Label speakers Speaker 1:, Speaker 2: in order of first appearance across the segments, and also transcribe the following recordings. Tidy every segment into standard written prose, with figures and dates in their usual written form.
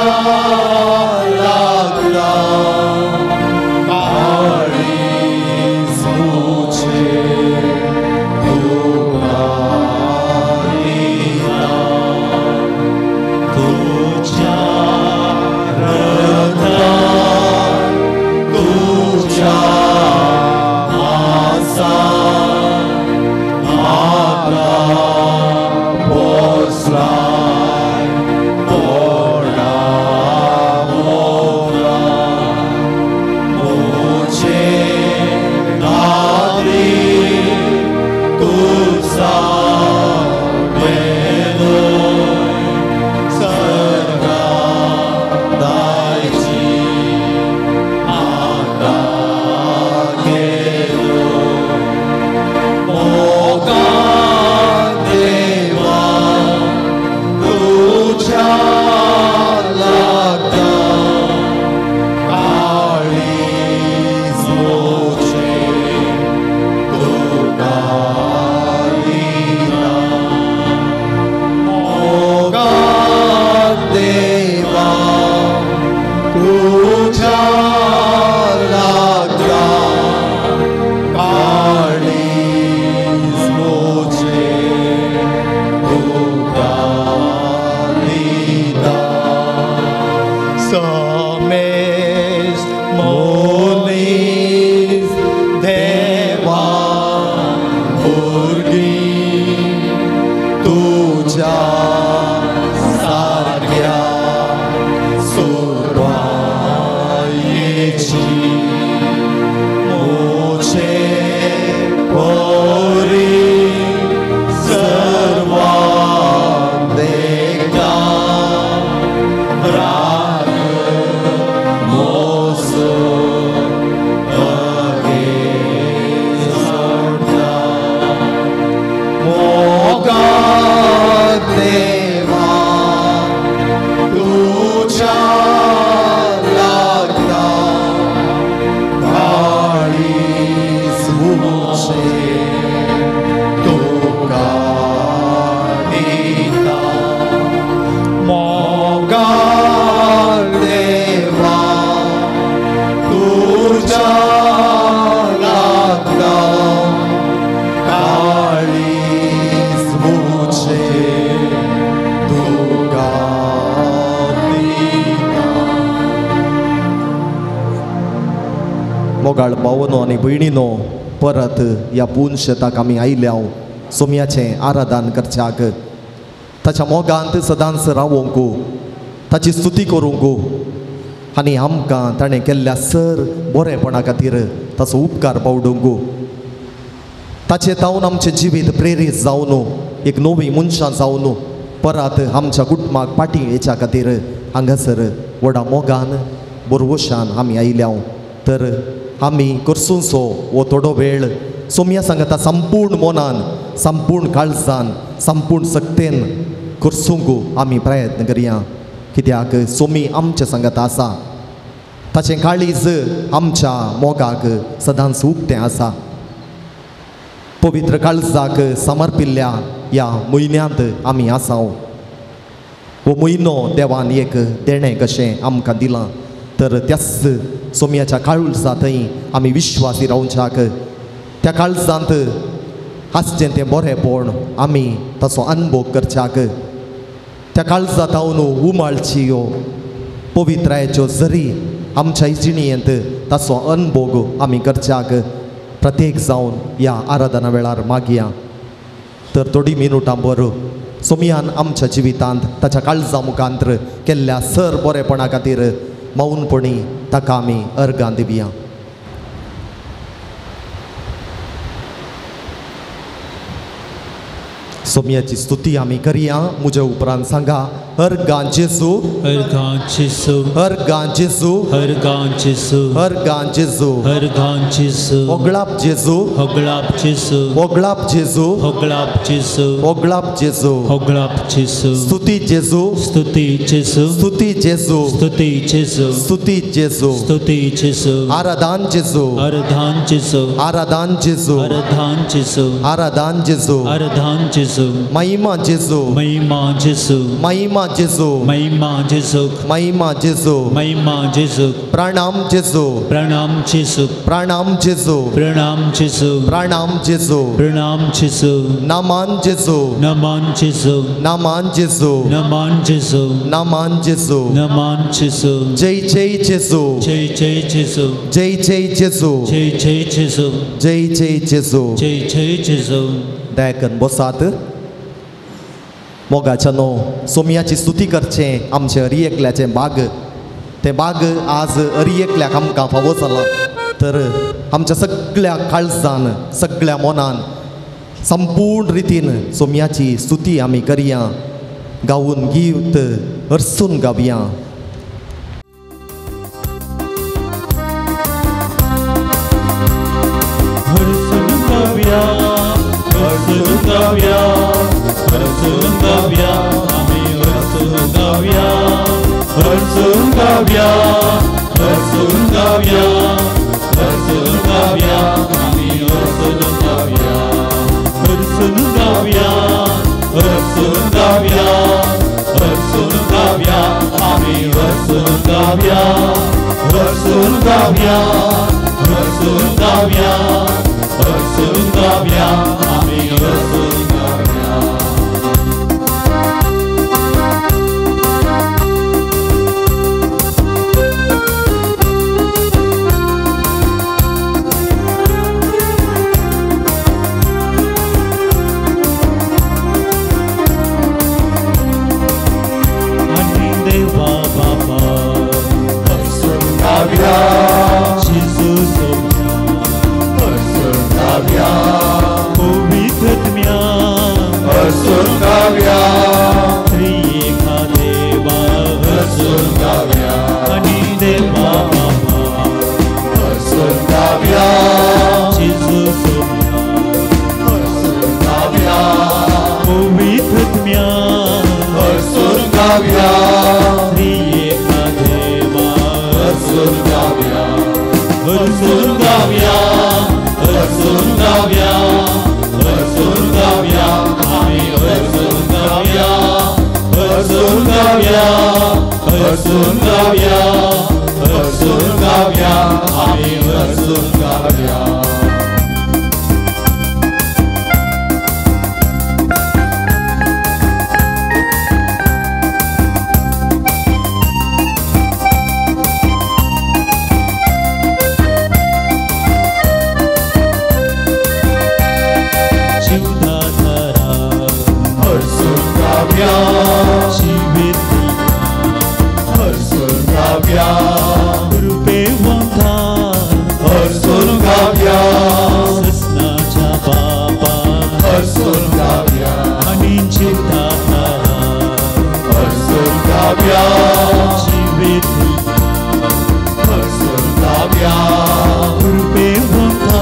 Speaker 1: तुझ्या लागता काळीज मुझे तुका दिता तुझ्या रक्तान तुझ्या मांसान म्हाका पोसलाय कोणा मोगान मुझे खातीर तुझा मेलोय सर्गा दायजी म्हाका गेलो मोगान देवा तुझ्या लागता काळीज मुझे तुका दिता मोगान देवा तुझ्या लागता काळीज मुझे तुका दिता समेस्त मनीस देवा भुरगीं तुझ्या सारक्या सुरवायेची मुझे परी सर्वांक देखता राग मोसो अगे सोडता मोगान देवा तुझ्या लागता काळीज मुझे तुका दिता मोगान देवा तुझ्या लागता काळीज मुझे तुका दिता.
Speaker 2: मोगाळ भावनो आनी भयणीनो, परत ह्या पून शेताक आमी आयल्या सोम्याचें आराधन करच्याक, ताच्या मोगांत सदांच रावोंक, ताची स्तुती करूंक आनी आमकां ताणें केल्ल्या सर बरेपणा खातीर ताचो उपकार पावडूंक, ताचे तावन आमचें जिवीत प्रेरीत जावन एक नवी मनशां जावन परत आमच्या कुटुंबाक फाटीं येच्या खातीर हांगासर व्हडा मोगान बोरवशान आमी आयल्या. तर आमी करसुंचो हो थोडो वेळ सोम्या सांगता संपूर्ण मनान, संपूर्ण काळजान, संपूर्ण सक्तेन करसूंक आमी प्रयत्न करया, कित्याक सोमी आमच्या सांगता आसा, ताचें काळीज आमच्या मोगाक सदांच उक्तें आसा. पवित्र काळजाक समर्पिल्ल्या ह्या म्हयन्यांत आमी आसा. हो म्हयनो देवान एक देणें कशें आमकां दिलां, तर त्याच सोम्याच्या काळजा थंय आमी विश्वासी रावच्याक, त्या काळजांत आसचें तें बरेंपण आमी ताचो अनुभव करच्याक, त्या काळजा तावन उमाळची ह्यो पवित्रायेच्यो जरी आमच्या जिणेंत ताचो अनुभव आमी करच्याक प्रत्येक जावन ह्या आराधना वेळार मागया. तर थोडी मिनुटां बरो सोमयान आमच्या जिवितांत ताच्या काळजा मुखांतर केल्ल्या सर बरेपणा खातीर मौनपणी ताका आमी अर्गां दिवया. सोम्याची स्तुती आमी करया. मुजे उपरांत सांगा, अर्गां जेजू,
Speaker 3: अर्गां जेजू,
Speaker 2: अर्गां जेजू,
Speaker 3: अर्गां जेजू,
Speaker 2: अर्गां जेजू,
Speaker 3: अर्गां जेजू,
Speaker 2: ओगळाप जेजू,
Speaker 3: ओगळाप जेजू,
Speaker 2: ओगळाप जेजू,
Speaker 3: ओगळाप जेजू,
Speaker 2: ओगळाप जेजू,
Speaker 3: ओगळाप जेजू,
Speaker 2: स्तुती जेजू,
Speaker 3: स्तुती जेजू,
Speaker 2: स्तुती जेजू,
Speaker 3: स्तुती जेजू,
Speaker 2: स्तुती जेजू,
Speaker 3: स्तुती जेजू,
Speaker 2: आराधान जेजू,
Speaker 3: आराधान जेजू,
Speaker 2: आराधान जेजू,
Speaker 3: आराधान जेजू,
Speaker 2: आराधान जेजू,
Speaker 3: आराधान जेजू, जेजू
Speaker 2: महिमा जेजू
Speaker 3: महिमा जेजू
Speaker 2: महिमा जेजू
Speaker 3: महिमा जेजू
Speaker 2: महिमा जेजू
Speaker 3: महिमा जेजू
Speaker 2: प्रणाम जेजू
Speaker 3: प्रणाम जेजू
Speaker 2: प्रणाम जेजू
Speaker 3: प्रणाम जेजू
Speaker 2: प्रणाम जेजू
Speaker 3: प्रणाम जेजू
Speaker 2: नामान जेजू
Speaker 3: नमन जेजू
Speaker 2: नामान जेजू
Speaker 3: नमन जेजू
Speaker 2: नामान जेजू
Speaker 3: नमन जेजू
Speaker 2: जय जय जेजू
Speaker 3: जय जय जेजू
Speaker 2: जय जय जेजू
Speaker 3: जय जय जेजू
Speaker 2: जय जय जेजू
Speaker 3: जय जय जेजू.
Speaker 2: दयाकन बसात. मोगाच्या न्हू सोमयाची स्तुती करचें आमचें हरी एकल्याचें बाग तें बाग आज हरी एकल्याक आमकां फावो जालां तर आमच्या सगळ्या काळजान सगळ्या मनान संपूर्ण रितीन सोमयाची स्तुती आमी करया गावून गीत हरसून गावया.
Speaker 3: हरसून गावया हरसून गावया हरसून गावया आमी हरसून गावया हरसून गावया हरसून गावया हरसून गावया आमी हरसून गावया हरसून गावया हरसून गावया हरसून गावया आमी हरसून गावया हरसून गावया हरसून गावया हरसून गावया आमी हरसून गावया. आनी देवा बाबा
Speaker 1: हरसून गावया
Speaker 3: जेजू सोम्या
Speaker 1: हरसून गावया
Speaker 3: पवित्र आत्म्या
Speaker 1: हरसून गावया
Speaker 3: त्रिएका देवा
Speaker 1: हरसून गावया
Speaker 3: आनी देवा बाबा
Speaker 1: हरसून गावया
Speaker 3: जेजू सोम्या
Speaker 1: हरसून गावया
Speaker 3: पवित्र आत्म्या
Speaker 1: हरसून गावया
Speaker 3: त्रिएका देवा
Speaker 1: हरसून गावया
Speaker 3: हरसून गावया हरसून गावया हरसून गावया आमी हरसून गावया हरसून गावया हरसून गावया हरसून गावया आमी हरसून गावया. जीवदातारा
Speaker 1: हरसून गावया
Speaker 3: जिवेतिया
Speaker 1: हरसून गावया
Speaker 3: कृपेवंता
Speaker 1: हरसून गावया
Speaker 3: ससनाच्या बापा
Speaker 1: हरसून गावया
Speaker 3: आनी जीवदातारा
Speaker 1: हरसून गावया
Speaker 3: जिवेतिया
Speaker 1: हरसून गावया
Speaker 3: कृपेवंता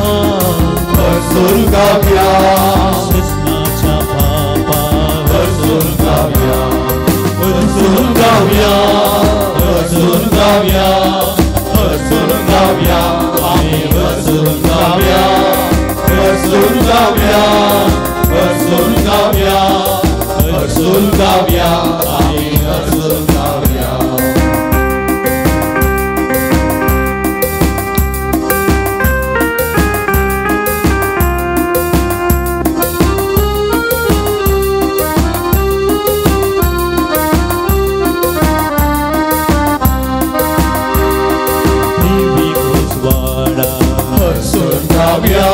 Speaker 1: हरसून गावया
Speaker 3: ससनाच्या बापा
Speaker 1: हरसून गावया
Speaker 3: हरसून गावया हरसून गावया हरसून गावया आमी हरसून गावया
Speaker 1: हरसून गावया हरसून गावया हरसून गावया आमी हरसून गावया.
Speaker 3: देवी उजवाडा
Speaker 1: हरसून गावया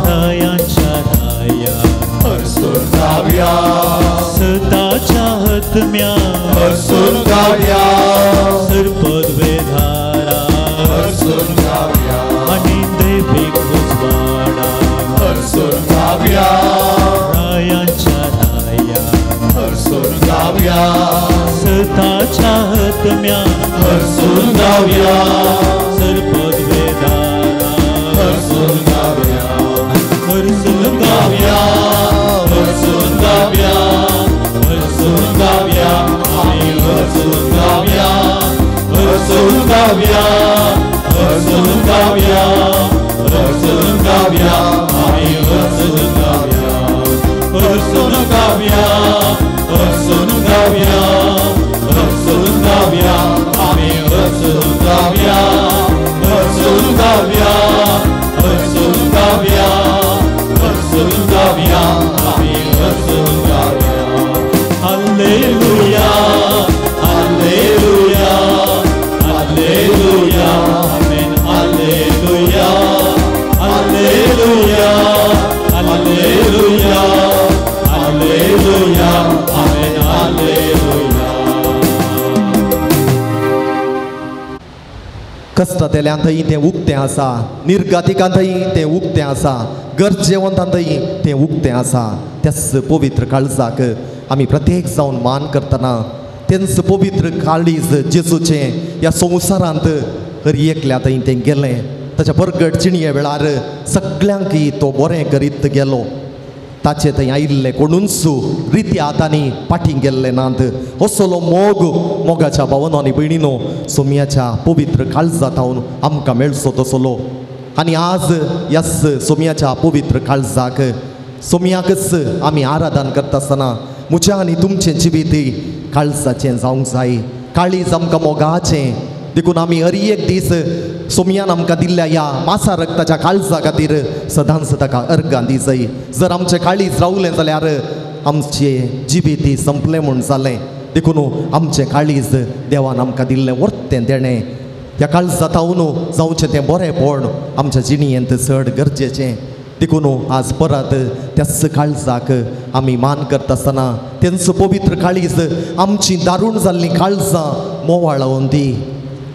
Speaker 3: दयांच्या राया
Speaker 1: हरसून गावया
Speaker 3: सदाच्या आत्म्या
Speaker 1: हरसून गावया
Speaker 3: सर्पद्वेधारा
Speaker 1: हरसून गावया
Speaker 3: आनी देवी उजवाडा
Speaker 1: हरसून गावया
Speaker 3: रायांच्या राया
Speaker 1: हरसून गावया
Speaker 3: सदाच्या आत्म्या
Speaker 1: हरसून गावया
Speaker 3: सर्पद्वेधारा
Speaker 1: हरसून गावया
Speaker 3: हरसून गावया
Speaker 1: हरसून गावया हरसून गावया आमी हरसून गावया हरसून गावया हरसून गावया हरसून गावया आमी हरसून गावया हरसून
Speaker 2: कश्टांतल्यान थंय तें उक्तें आसा, निर्गातिकां थंय तें उक्तें आसा, गरजेवंतां थंय तें उक्तें आसा. त्याच पवित्र काळजाक आमी प्रत्येक जावन मान करतना तेंच पवित्र काळीज जेजूचें ह्या संवसारांत हर एकल्या थंय तें गेलें. ताच्या परगट जिणये वेळार सगळ्यांकय तो बरें करीत गेलो. ताचे थंय आयिल्ले कोणूच रित्या हातांनी फाटीं गेल्ले नात. असलो मोग मोगाच्या भावनो आनी भयणीनो सोम्याच्या पवित्र काळजा थावन आमकां मेळचो तसलो. आनी आज ह्याच सोम्याच्या पवित्र काळजाक सोम्याकच आमी आराधन करता आसतना म्हज्या आनी तुमचें जिवीतय काळजाचें जावंक जाय. काळीज आमकां मोगाचें, देखून आमी हर एक दीस सोम्यान आमकां दिल्ल्या ह्या मासा रक्ताच्या काळजा खातीर सदांच ताका अर्गां दी जाय. जर आमचें काळीज रावलें जाल्यार आमचें जिवीत संपलें म्हूण जालें. देखून आमचें काळीज देवान आमकां दिल्लें वर्तें देणें, ह्या काळजा थावन जावचें तें बरेंपण आमच्या जिणयेंत चड गरजेचें. देखून आज परत त्याच काळजाक आमी मान करता आसतना तेंचो पवित्र काळीज आमची दारूण जाल्लीं काळजां मोवाळोवन दी.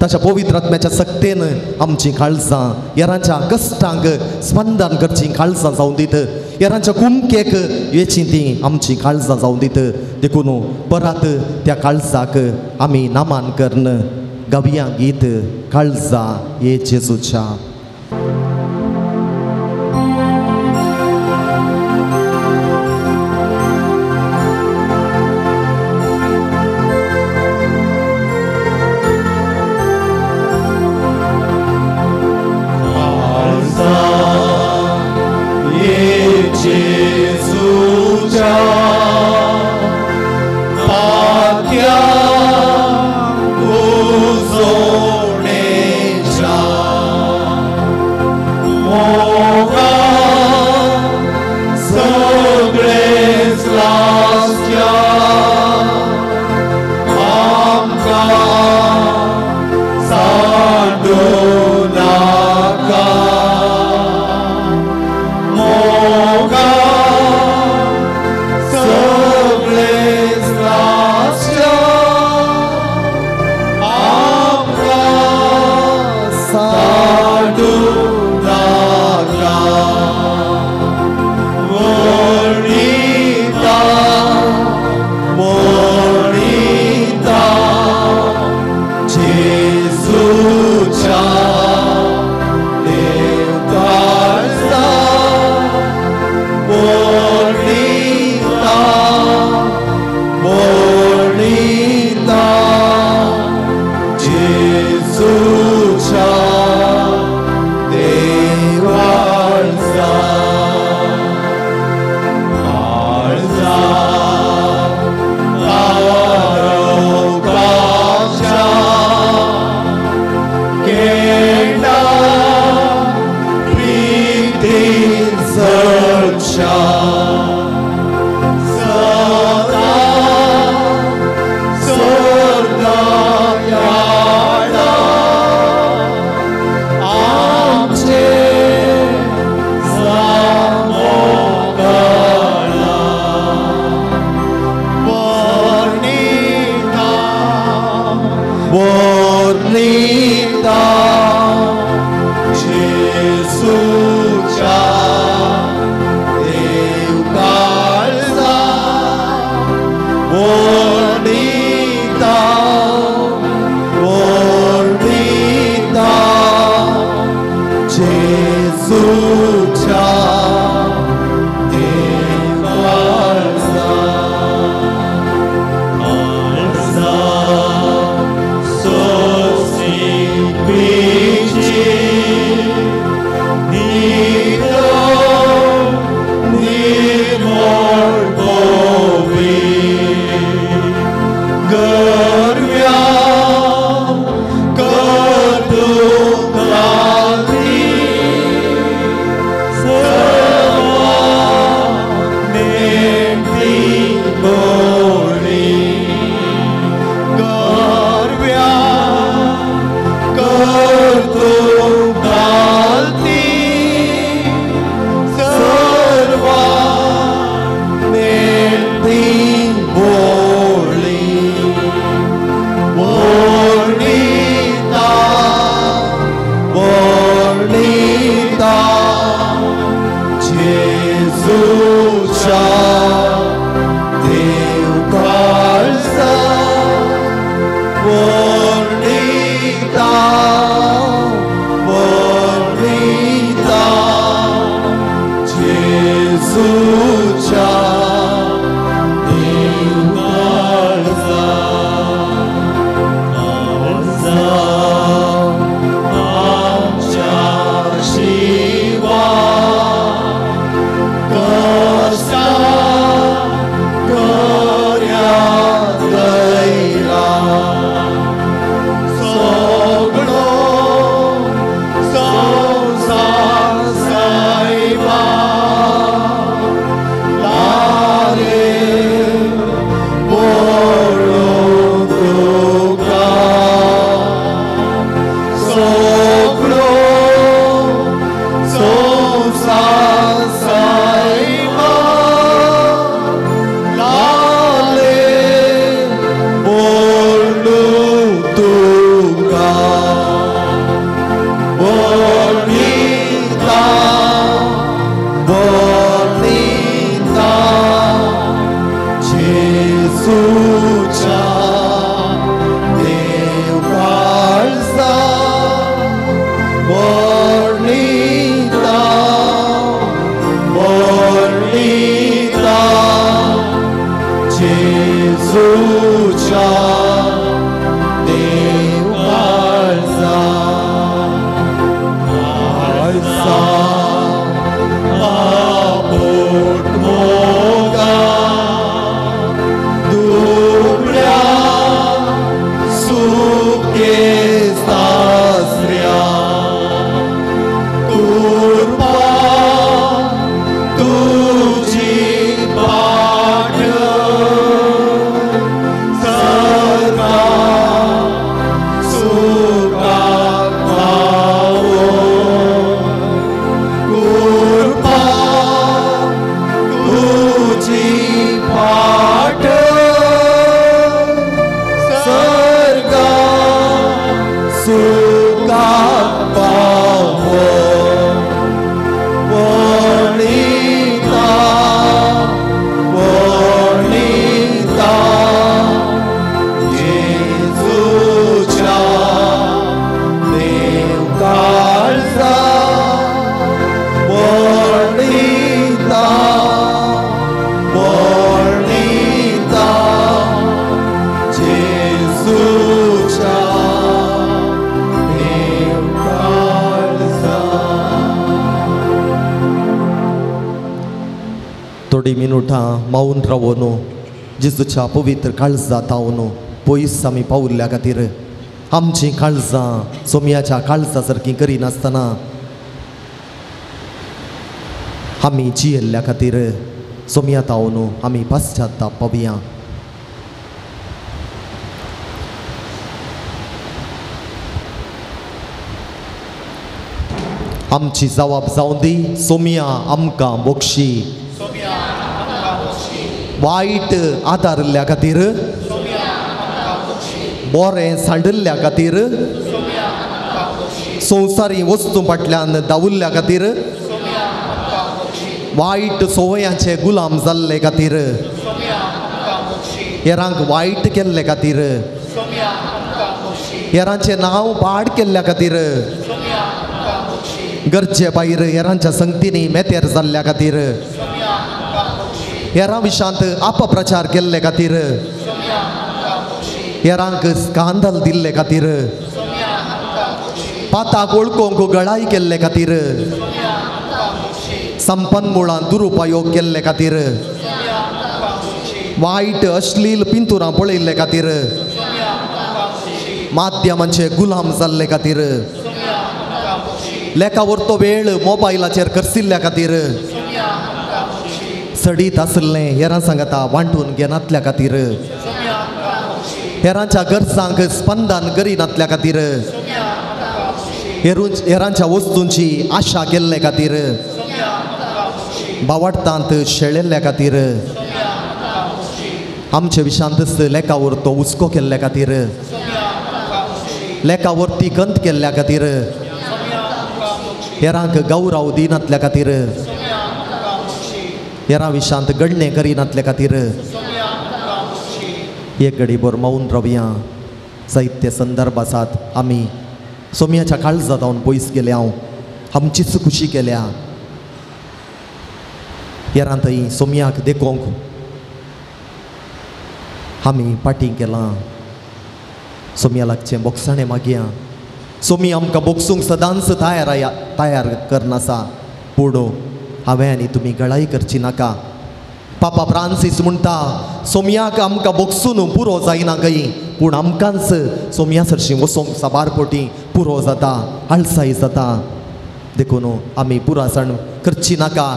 Speaker 2: ताच्या पवित्र आत्म्याच्या सक्तेन आमचीं काळजां हेरांच्या कश्टांक स्पंदन करचीं काळजां जावन दीत, हेरांच्या कुमकेक येचीं तीं आमचीं काळजां जावन दीत. देखून परत त्या काळजाक आमी नामान करून गावया गीत काळजा हे जेजूच्या.
Speaker 1: पात्या उजोणेच्या. जेजूच्या देव काळजा काळजा आपोट मोगा दुबळ्या सुके सासऱ्या कृपा तुझी पाठ सदा सुखाक पावो कृपा तुझी पाठ सर्गा सुखाक पावो वणिता वणिता जेजूच्या देव काळजा वणिता वणिता जेजूच्या देव काळजा.
Speaker 2: थोडी मिनुटां मावन रावोन जेजूच्या पवित्र काळजा तावन पयस आमी पावल्ल्या खातीर आमचीं काळजां सोमयाच्या काळजा सारकीं करिनासतना आमी जियेल्ल्या खातीर सोमया तावन आमी पश्चाताप पावया. आमची जवाब जावं दी सोमया आमकां बोक्षी. वायट आदारिल्ल्या खातीर, बरें सांडिल्ल्या खातीर, संवसारी वस्तू फाटल्यान धांविल्ल्या खातीर, वायट संवयांचे गुलाम जाल्ले खातीर, हेरांक वायट केल्ले खातीर, हेरांचें नांव पाड केल्ल्या खातीर, गरजे भायर हेरांच्या संगतींनी मेतेर जाल्ल्या खातीर, हेरां विशांत अपप्रचार केल्ले खातीर, हेरांक स्कांदल दिल्ले खातीर, पाताक वळखूंक गळाय केल्ले खातीर, संपन्मुळां दुरुपयोग केल्ले खातीर, वायट अश्लील पिंतुरां पळयल्ले खातीर, माध्यमांचे गुलाम जाल्ले खातीर, लेखा वरतो वेळ मोबायलाचेर खर्चिल्ल्या खातीर, सडीत आशिल्लें हेरां सांगता वांटून घेनातल्या खातीर, हेरांच्या गरजांक स्पंदन करिनातल्या खातीर, हेरांच्या वस्तूंची आशा केल्ले खातीर, बावडटांत शेळेल्ल्या खातीर, आमचे विशांतच लेखा वरतो हुस्को केल्ल्या खातीर, लेखा वरती कंत केल्ल्या खातीर, हेरांक गौरव दिनातल्या खातीर, हेरां विशांत घडणें करिनातल्या खातीर एक घडीभर मौन रावया. जायते संदर्भ आसात आमी सोमयाच्या काळजा जावन पयस गेल्या, हांव आमचीच खुशी केल्या. हेरां थंय सोमयाक देखोंक आमी फाटीं केलां. सोमया लागचें बोगसाणें मागया. सोमी आमकां बोगसूंक सदांच तयार तयार करनासा, पूण हांवें आनी तुमी गळाय करची नाका. पापा फ्रांसीस म्हणटा सोमयाक आमकां बोगसून पुरो जायना खंय, पूण आमकांच सोमया सरशीं वचोंक साबार पोटी पुरो जाता, आळसाय जाता. देखून आमी पुरासण करची नाका,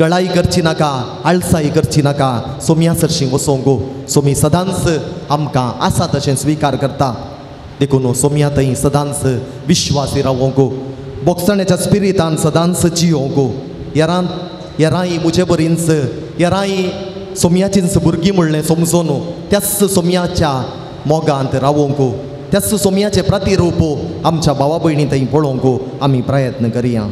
Speaker 2: गळाय करची नाका, आळसाय करची नाका. सोमया सरशीं वचोंक सोमी सदांच आमकां आसा तशें स्विकार करता. देखून सोमया थंय सदांच विश्वासी रावोंक, बोगसण्याच्या स्पिरितान सदांच जियोंक. हेरां हेरांय म्हजे बरींच, हेरांय सोमयाचींच भुरगीं म्हणलें समजून त्याच सोमयाच्या मोगांत रावोंक, त्याच सोमयाचें प्रतिरूप आमच्या भावा भयणी थंय पळोवंक आमी प्रयत्न करया.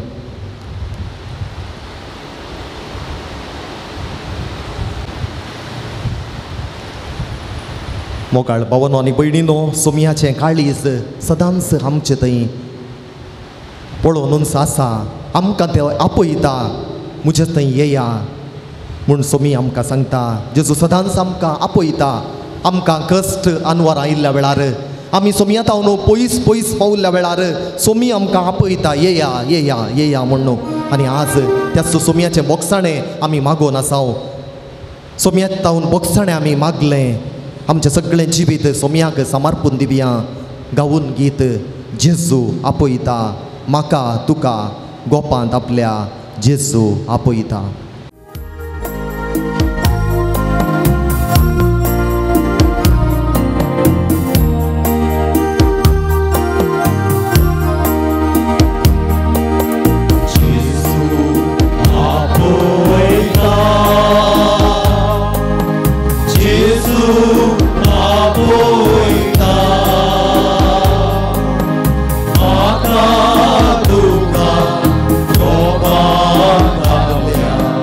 Speaker 2: मोगाळ भावानो आनी भयणीनो, सोमयाचें काळीज सदांच आमचे थंय पळोवनूच आसा. आमकां ते आपयता, म्हजे थंय येया म्हूण सोमी आमकां सांगता. जेजू सदांच आमकां आपयता. आमकां कश्ट अनवरां आयिल्ल्या वेळार, आमी सोमया तावन पयस पयस पावल्ल्या वेळार सोमी आमकां आपयता, येया येया येया म्हणून. आनी आज त्या सोमयाचें बोगसाणें आमी मागोन आसाव. सोमया तावन बोगसाणें आमी मागलें. आमचें सगळें जिवीत सोमयाक समर्पून दिवया. गावून गीत जेजू आपयता म्हाका तुका गोपांत आपल्या जेजू आपयता.
Speaker 1: तुका गोपांत आपल्या.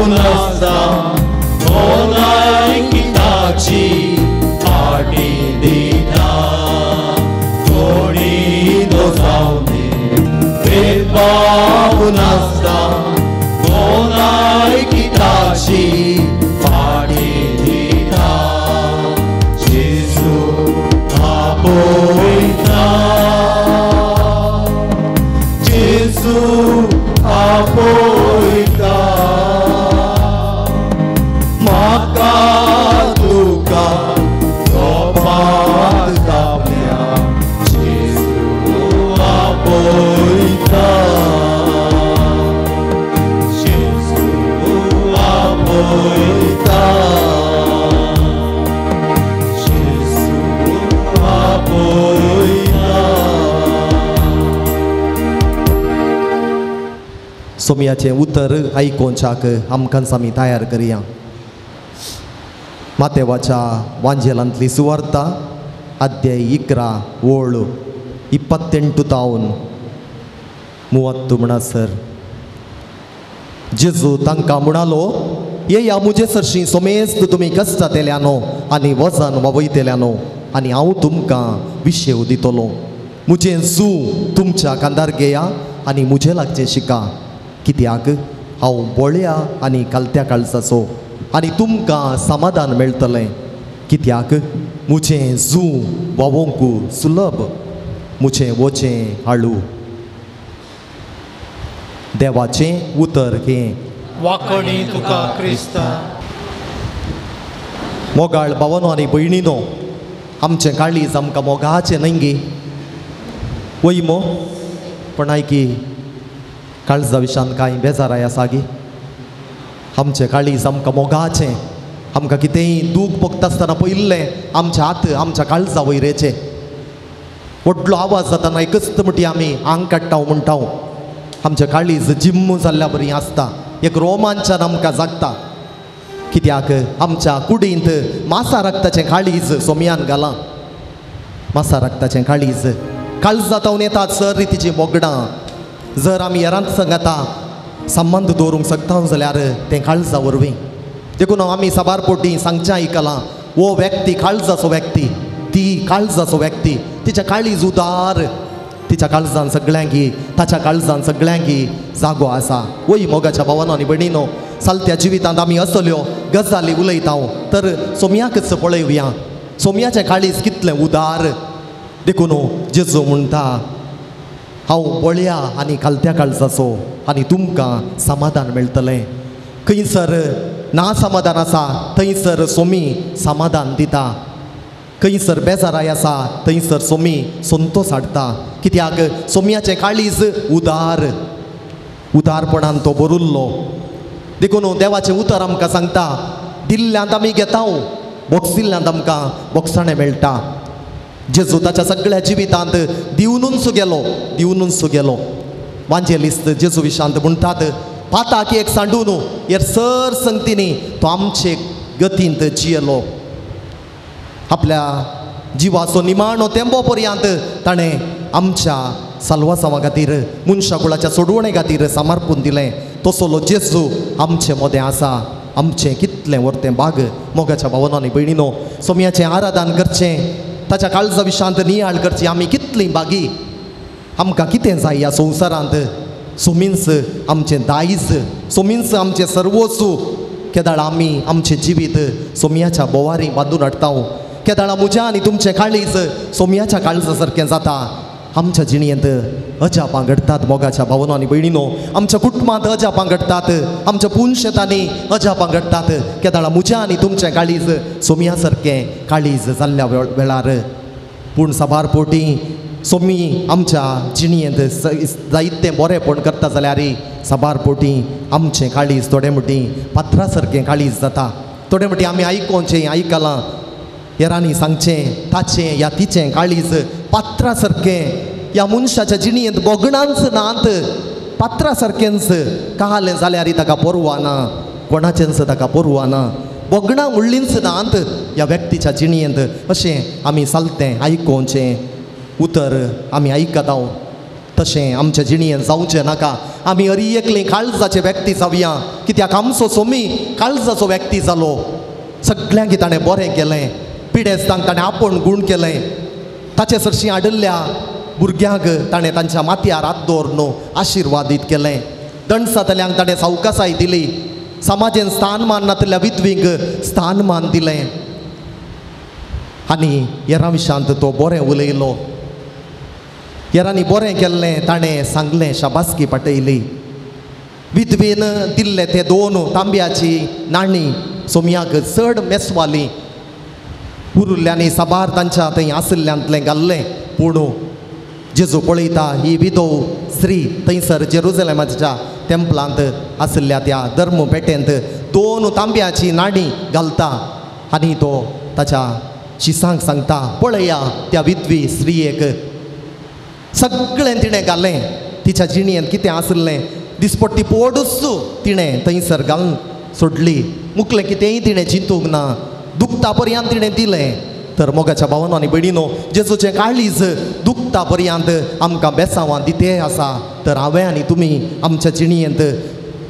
Speaker 1: नासता भलायकी ताची फाटी दिता कोणी जावनी भेदभाव नासता भलायकी ताची फाटी दिता जेजू आपयता जेजू आपयता म्हाका तुका गोपांत गावया जेजू आपयता जेजू आपयता जेजू आपयता.
Speaker 2: सोमयाचें उतर आयकोवच्याक आमकां आमी तयार करया. मातेवाच्या वांजेलांतली सुवार्ता अध्याय 11 ओळ 28 तावन 30 म्हणसर. जेजू तांकां म्हणालो, येया म्हजे सरशीं सोमेस्त तुमी कश्टातेल्यानो आनी वजन वावयतेल्यानो आनी हांव तुमकां विशेव दितलो. म्हजें जू तुमच्या कांदार घेया आनी म्हजें लागचें शिका, कित्याक हांव बोळ्या आनी कालत्या काळजाचो आनी तुमकां समाधान मेळटलें. कित्याक म्हजें जू वावोंक सुलभ, म्हजें वचें हाळू. देवाचें उतर हें.
Speaker 4: वाकणी तुका क्रिस्ता.
Speaker 2: मोगाळ भावनो आनी भयणीनो, आमचें काळीज आमकां मोगाचें न्हय गे वय मो? पण आयकी काळजा विशान कांय बेजाराय आसा गे? आमचें काळीज आमकां मोगाचें, आमकां कितेंय दूख भोगता आसतना पयिल्लें आमच्या हात आमच्या काळजा वयर येचें. व्हडलो आवाज जातना एकच म्हणटी आमी आंग काडटा म्हणटा. आमचें काळीज जिम्म जाल्ल्या बरी आसता, एक रोमांचान आमकां जागता. कित्याक आमच्या कुडींत मासा रक्ताचें काळीज सोमयान घालां. मासा रक्ताचें काळीज काळजा तावन येतात सर रितीचीं बोगडां. जर आमी हेरांत सांगाता संबंद दवरूंक शकता जाल्यार तें काळजा वरवीं. देखून आमी साबार पोटी सांगचें आयकलां, हो व्यक्ती काळजाचो व्यक्ती, ती काळजाचो व्यक्ती, तिच्या काळीज उदार, तिच्या काळजान सगळ्यांकी, ताच्या काळजान सगळ्यांकी जागो आसा. वय मोगाच्या भावानो आनी भयणीनो, चलत्या जिवितांत आमी असल्यो गजाली उलयता तर सोमयाकच पळोवया. सोमयाचें काळीज कितलें उदार. देखून जेजू म्हणटा, हांव बळया आनी कालत्या काळजाचो आनी तुमकां समाधान मेळटलें. खंयसर ना समाधान आसा थंयसर सोमी समाधान दिता, खंयसर बेजाराय आसा थंयसर सोमी संतोस हाडटा. कित्याक सोमयाचें काळीज उदार, उदारपणान तो भरुल्लो. देखून देवाचें उतर आमकां सांगता, दिल्ल्यांत आमी घेता, बोगसिल्ल्यांत आमकां बोगसाणें मेळटा. जेजू ताच्या सगळ्या जिवितांत दिवनूच गेलो, दिवनूच गेलो. वांजेलिस्त जेजू विशांत म्हणटात, पाताक एक सांडून हेर सर संगतींनी तो आमचे गतींत जियेलो. आपल्या जिवाचो निमाणो तेंबो पर्यंत ताणें आमच्या साल्वासांवा खातीर, मनशाकुळाच्या सोडवणे खातीर समर्पून दिलें. तसलो जेजू आमचे मदें आसा. आमचें कितलें व्हरतें बाग. मोगाच्या भावनां आनी भयणीनो, सोमयाचें आराधन करचें, ताच्या काळजा विशांत नियाळ करची. आमी कितलीं बागी, आमकां कितें जाय ह्या संवसारांत? सोमींच आमचें दायज, सोमींच आमचें सर्वस्व. केदाळ आमी आमचें जिवीत सोमयाच्या बोवारी बांदून हाडटा. केदाळा म्हज्या आनी तुमचें काळीज सोमयाच्या काळजा सारकें जाता. आमच्या जिणेंत अजापां घडटात. मोगाच्या भावनां आनी भयणीनो, आमच्या कुटुंबांत अजापां घडटात, आमच्या पुनशेतांनी अजापां घडटात. केदाळा म्हज्या आनी तुमचें काळीज सोमया सारकें काळीज जाल्ल्या वेळार. पूण साबार पोटी सोमी आमच्या जिणेंत जायतें बरेंपण करता जाल्यार साबार पोटी आमचें काळीज थोडे मुटी पात्रा सारकें काळीज जाता. थोडे मुटी आमी आयकोवचें आयकलां, हेरांनी सांगचें ताचें या तिचें काळीज पात्रा सारकें, ह्या मनशाच्या जिणेंत बोगणांच नात, पात्रा सारकेंच कालें जाल्यार ताका पर्वा ना, कोणाचेंच ताका पर्वा ना, बोगणां उडलींच नात ह्या व्यक्तीच्या जिणेंत. अशें आमी चलतें आयकोवचें उतर आमी आयकता. तशें आमच्या जिणेन जावचें नाका. आमी अरी एकली काळजाचे व्यक्ती जावया, कित्याक आमचो सोमी काळजाचो व्यक्ती जालो. सगळ्यांक ताणें बरें केलें, पिडेस्तांक ताणें आपोवन गूण केलें, ताचे सरशीं आडिल्ल्या भुरग्यांक ताणें तांच्या माथ्यार हात दवरून आशिर्वादीत केलें, दणसातल्यांक ताणें सावकासाय दिली, समाजेन स्थानमान नातिल्ल्या विधवींक स्थानमान दिलें. आनी हेरां विशांत तो बरें उलयलो, हेरांनी बरें केल्लें ताणें सांगलें, शाबासकी पाटयली. विधवेन दिल्ले ते 2 तांब्याची नाणी सोमयाक चड मेसवाली, उरुल्ल्यांनी साबार तांच्या थंय आशिल्ल्यांतलें घाल्लें. पूण जेजू पळयता ही विधव स्त्री थंयसर जेरुजलेमाच्या टेंपलांत आशिल्ल्या त्या धर्म पेटेंत 2 तांब्याची नाणी घालता आनी तो ताच्या शिसांक सांगता, पळया त्या विधवी स्त्रियेक सगळें तिणें घालें, तिच्या जिणेंत कितें आशिल्लें दिसपट्टी पोडूच तिणें थंयसर घालून सोडली, मुकलें कितेंय तिणें चिंतूंक ना, दुखता पर्यंत तिणें दिलें. तर मोगाच्या भावानो आनी भयणीनो, जेजूचें काळीज दुखता पर्यंत आमकां बेसांवां दिते आसा. तर हांवें आनी तुमी आमच्या जिणेंत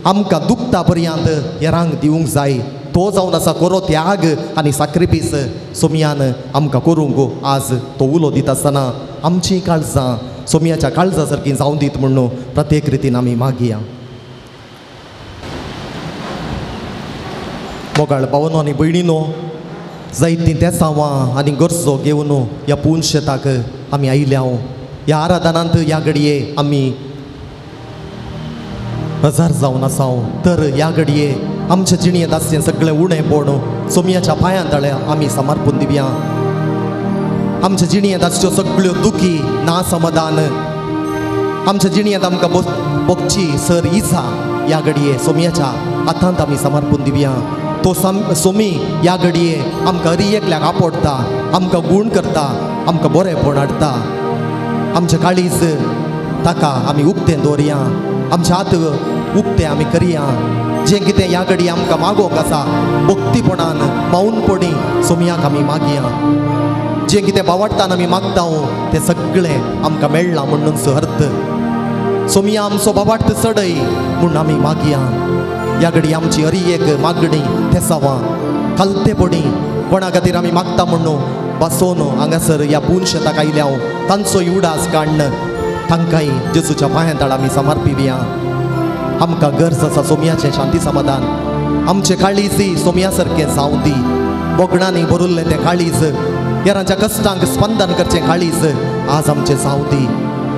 Speaker 2: आमकां दुखता पर्यंत हेरांक दिवंक जाय. तो जावन आसा कोरो त्याग आनी साक्रिफीस सोमयान आमकां करूंक आज तो उलो दिता आसतना आमचीं काळजां सोमयाच्या काळजा सारकीं जावं दीत म्हणून प्रत्येक रितीन आमी मागया. मोगाळ भावानो आनी भयणीनो, जायतीं तेसांवां आनी गरजो घेवन ह्या पूर्ण शेताक आमी आयल्या. ह्या आराधनांत ह्या घडये आमी हजार जावन आसाव. तर ह्या घडये आमच्या जिणेंत आसचें सगळें उणेंपण सोमयाच्या पांयां तळ्या आमी समर्पून दिवया. आमच्या जिणेंत आसच्यो सगळ्यो दुखी ना समाधान, आमच्या जिणेंत आमकां भोगची सर इजा ह्या घडये सोमयाच्या हातांत आमी समर्पून दिवया. तो सोमी ह्या घडये आमकां हरी एकल्याक आपडटा, आमकां गूण करता, आमकां बरेंपण हाडटा. आमचें काळीज ताका आमी उक्तें दवरया, आमचे हात उक्ते आमी करया. जें कितें ह्या घडये आमकां मागोवंक आसा भक्तीपणान मौनपणी सोमयाक आमी मागया. जें कितें बावडटान आमी मागता तें सगळें आमकां मेळ्ळां म्हणून अर्थ सोमया आमचो बाबाट चडय म्हूण आमी मागया. ह्या घडये आमची हरी एक मागणी तेसावां खालतेपणी कोणा खातीर आमी मागता म्हणून बसोवन हांगासर ह्या पूर्ण शेताक आयल्या तांचो उडास काडून तांकांय जेजूच्या पांयां तळा आमी समर्पिवया. आमकां गरज आसा सोमयाचें शांती समाधान. आमचें काळीज सोमया सारकें जावं दी. बोगणांनी भरिल्लें तें काळीज, हेरांच्या कश्टांक स्पंदन करचें काळीज आज आमचें जावं दी.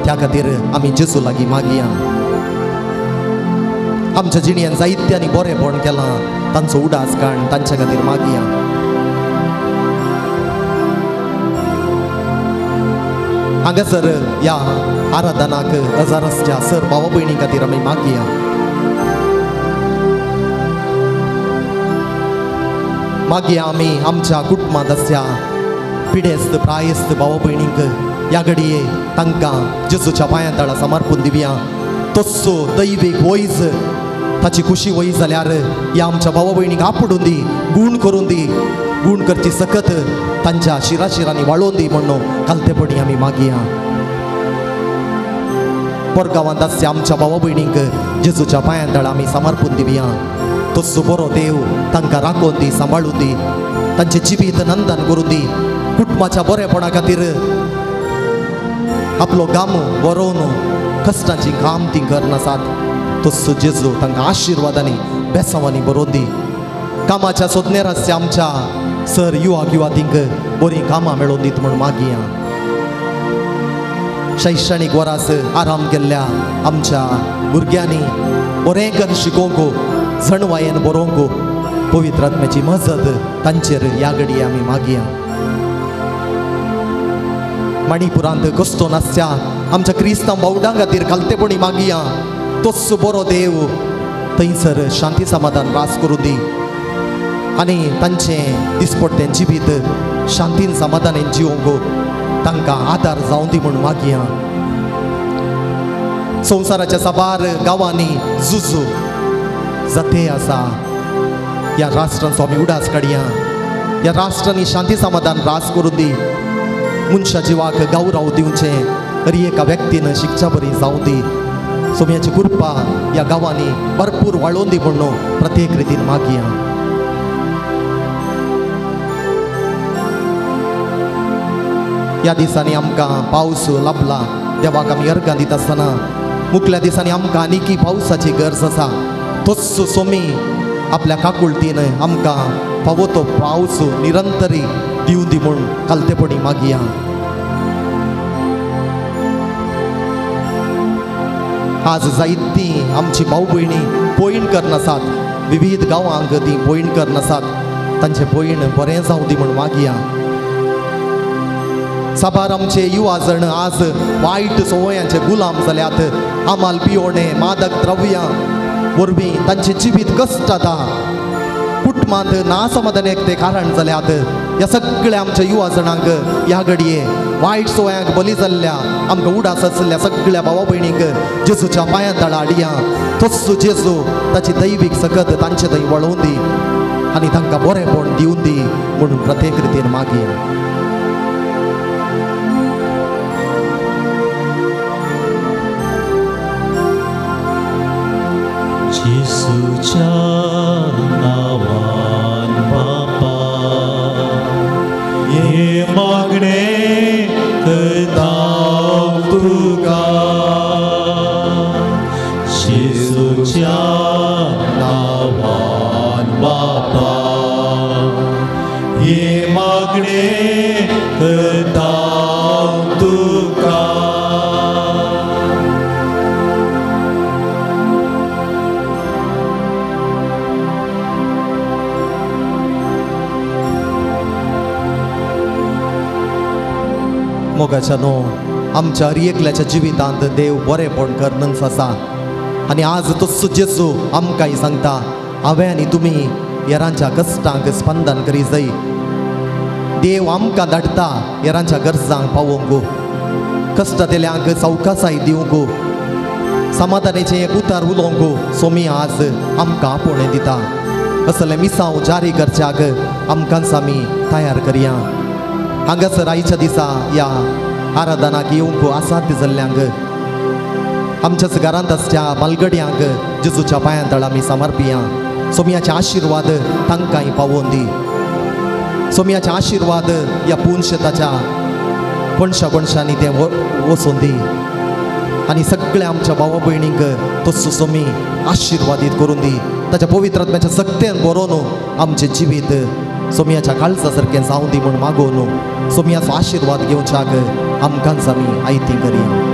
Speaker 2: त्या खातीर आमी जेजू लागीं मागया. आमच्या जिणेन जायत्यांनी बरेंपण केलां तांचो उडास काड तांच्या खातीर मागया. हांगासर ह्या आराधनाक हजारांच्या सर भावा भयणी खातीर आमी मागया. मागया आमी आमच्या कुटुंबांत आसच्या पिडेस्त प्रायस्त भावा भयणींक ह्या घडये तांकां जेजूच्या पांयां तळा समर्पून दिवया. तस्सो दैवीक वयज ताची खुशी वय जाल्यार ह्या आमच्या भावा भयणींक आपडून दी, गूण करून दी, गूण करची सकत तांच्या शिराशिरांनी वाळोवन दी म्हणून खालतेपणी आमी मागया. परगांवांत आसच्या आमच्या भावा भयणींक जेजूच्या पांयां तळा आमी समर्पून दिवया. तस्सो बरो देव तांकां राखोवन दी, सांबाळून दी, तांचें जिवीत नंदन करून दी. कुटुंबाच्या बरेपणा खातीर आपलो गाम बरोवन कश्टांची काम ती करनासात तस्सो जेजू तांकां आशिर्वादांनी बेसांवांनी बरोवन दी. कामाच्या सोदनेर आसच्या आमच्या सर युवाक युवातींक बरीं कामां मेळोवन दीत म्हूण मागया. शैक्षणीक वरास आराम केल्ल्या आमच्या भुरग्यांनी बरें करून शिकोवंक, जणवायेन बरोवंक पवित्र आत्म्याची मजत तांचेर ह्या घडये आमी मागया. मणिपुरांत कश्टो नासच्या आमच्या क्रिस्तांव भावंडां खातीर खालतेपणी मागया. तोच बरो देव थंयसर शांती समाधान रास करूं दी आनी तांचें दिसपट्टें जिवीत शांतीन समाधानान जिवंक तांकां आदार जावं दी म्हूण मागया. संवसाराच्या साबार गांवांनी झुजू जाते आसा ह्या राष्ट्रांचो आमी उडास काडया. ह्या राष्ट्रांनी शांती समाधान रास करूं दी. मनशा जिवाक गौरव दिवचें, हर एका व्यक्तीन शिकच्या बरी जावं दी. सोम्याची कृपा ह्या गांवांनी भरपूर वाळोवन दी म्हणून प्रत्येक रितीन मागया. ह्या दिसांनी आमकां पावस लाभला, देवाक आमी अर्गां दिता आसतना मुखल्या दिसांनी आमकां आनीकी पावसाची गरज आसा. तोच सोमी आपल्या काकुळतीन आमकां फावो तो पावस निरंतरी दिवं दी म्हूण कालतेपणी मागया. आज जायतीं आमची भाव भयणी पयण करनासात, विविध गांवांक ती पयण करनासात, तांचें पयण बरें जावं दी म्हूण मागया. साबार आमचे युवा जण आज वायट संवयांचे गुलाम जाल्यात. आमाल पियोणे, मादक द्रव्यां वरवीं तांचें जिवीत कश्ट जाता, कुटुंबांत नासमाधानेक ते कारण जाल्यात. ह्या सगळ्या आमच्या युवा जणांक ह्या घडये वायट संवयांक बली जाल्ल्या आमकां उडास आसल्या सगळ्या भावा भयणींक जेजूच्या पांयां तळा हाडया. तोच जेजू ताची दैवीक सकत तांचे थंय वळोवन दी आनी तांकां बरेंपण दिवन दी म्हणून प्रत्येक रितीन मागया.
Speaker 3: जेजूच्या नावान बापा हे मागणे करता तुका, जेजूच्या नावान बापा हे मागणे करता तुका.
Speaker 2: मोगाच्या न्हू आमच्या हर एकल्याच्या जिवितांत देव बरेंपण करनच आसा आनी आज तोच जेजू आमकांय सांगता, हांवें आनी तुमी हेरांच्या कश्टांक स्पंदन करी जाय. देव आमकां धाडटा हेरांच्या गरजांक पावोवंक, कश्टांतल्यांक चवकासाय दिवंक, समाधानाचें एक उतार उलोवंक सोमी आज आमकां आपोवणें दिता. असलें मिसांव जारी करच्याक आमकांच आमी तयार करया. हांगासर आयच्या दिसा ह्या आराधनाक येवंक आसात जाल्ल्यांक, आमच्याच घरांत आसच्या बालगड्यांक जेजूच्या पांयां तळा आमी समर्पिया. सोमयाचे आशिर्वाद तांकांय पावोवन दी. सोमयाचे आशिर्वाद ह्या पुनशेताच्या कोणशा कोणशांनी तें वचून दी आनी सगळ्या आमच्या भावा भयणींक तसो सोमी आशिर्वादीत करून दी. ताच्या पवित्र आत्म्याच्या सक्तेन बरोवन आमचें जिवीत सोमयाच्या काळजा सारकें जावं दी म्हूण मागोवन सोमयाचो आशिर्वाद घेवच्याक आमकांच आमी आयती करया.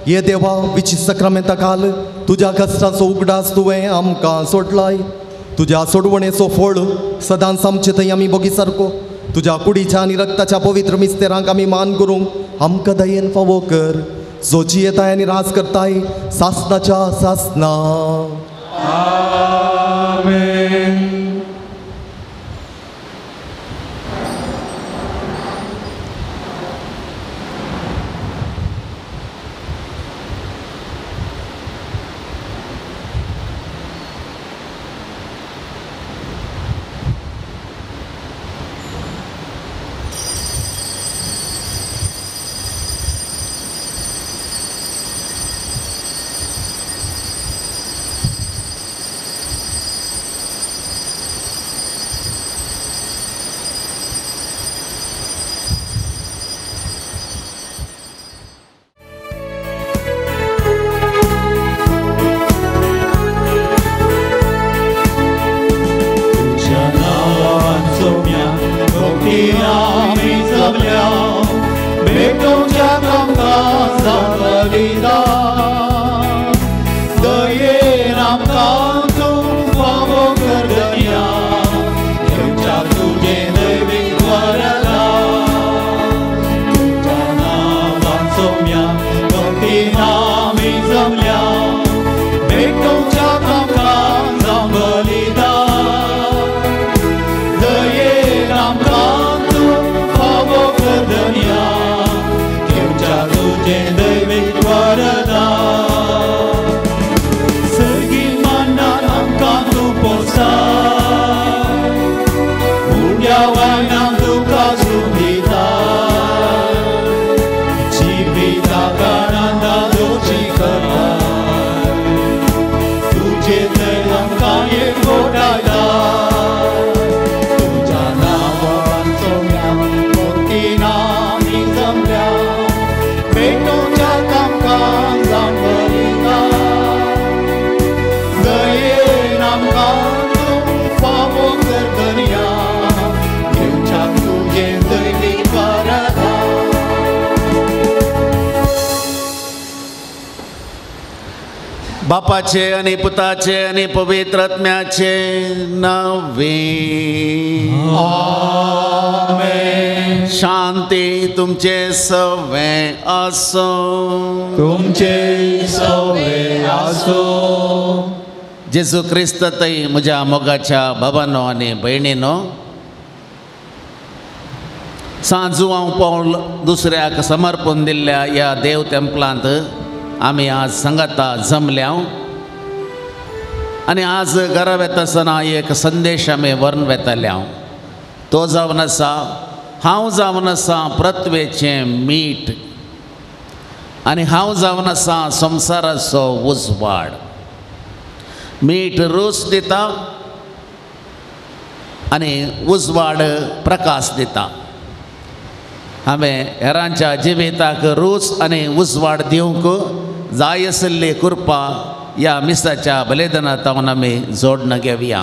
Speaker 2: ये देवा विची सक्रामेंता काल तुज्या कश्टांचो उगडास तुवें आमकां सोडलाय. तुज्या सोडवणेचो फळ सदांच आमचे थंय आमी बोगी सारको. तुज्या कुडीच्या आनी रक्ताच्या पवित्र मिस्तेरांक आमी मान करूंक आमकां दयेन फावो कर, जो जियेताय आनी राज करताय सासनाच्या सासना.
Speaker 1: आमेन.
Speaker 3: भेटोवच्या आमकां जावं बलिदान दयेन आमकां तूं फावो कर दर्या घेवच्या तुजें दैवीक वरदान तुज्या नांवान सोम्या भक्तीन आमी जमल्या भेटोवच्या आमकां जावं बलिदान दयेन आमकां तूं फावो कर दर्या घेवच्या तुजें दैवीक वरदान सर्गी मानान आमकां तूं पोसाय उड्या वायनाक तुका सुदिताय जिविताक आनंदा दोशी करताय तुजे थंय आमकां एकवटायताय तुज्या नांवान सोम्या भक्तीन आमी जमल्या भेटोवच्या आमकां जावं बलिदान दयेन आमकां तूं फावो कर दर्या घेवच्या तुजें दैवीक वरदान.
Speaker 5: बापाचे आनी पुताचे आनी पवित्र आत्म्याचे नावे
Speaker 3: आमेन.
Speaker 5: शांती तुमचे सवे आसूं.
Speaker 3: तुमचे सवे आसूं.
Speaker 5: जेजू क्रिस्त तय म्हज्या मोगाच्या बाबानो आनी भयणीनो, सांजू हांव पावल दुसऱ्याक समर्पण दिल्ल्या ह्या देव तेंपलांत आमी आज सांगाता जमल्या आनी आज घरा वेता आसतना एक संदेश आमी व्हरून वेताले. हांव तो जावन आसा, हांव जावन आसा पृथ्वेचें मीठ आनी हांव जावन आसा संवसाराचो उजवाड. मीठ रूच दिता आनी उजवाड प्रकाश दिता. हांवें हेरांच्या जिविताक रूच आनी उजवाड दिवंक जाय आशिल्ली कृपा ह्या मिसाच्या बलिदानांत आमी जोडण घेवया.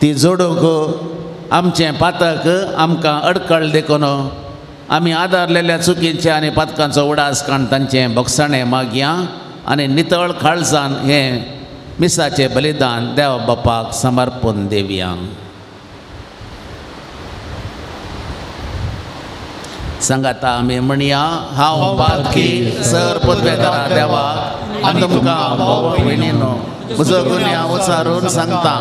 Speaker 5: ती जोडूंक आमचें पातक आमकां अडकळ देखून आमी आदारलेल्या चुकीच्या आनी पातकांचो उडास काडून तांचें भोगसाणें मागया आनी नितळ काळजान हें मिसाचें बलिदान देव बापाक समर्पण दिवया. सांगाता आमी म्हणया, हांव पातकी सर पदवेदारा देवाक आनी तुमकां भाव भयणीनो म्हजो गुन्यांव उचारून सांगता,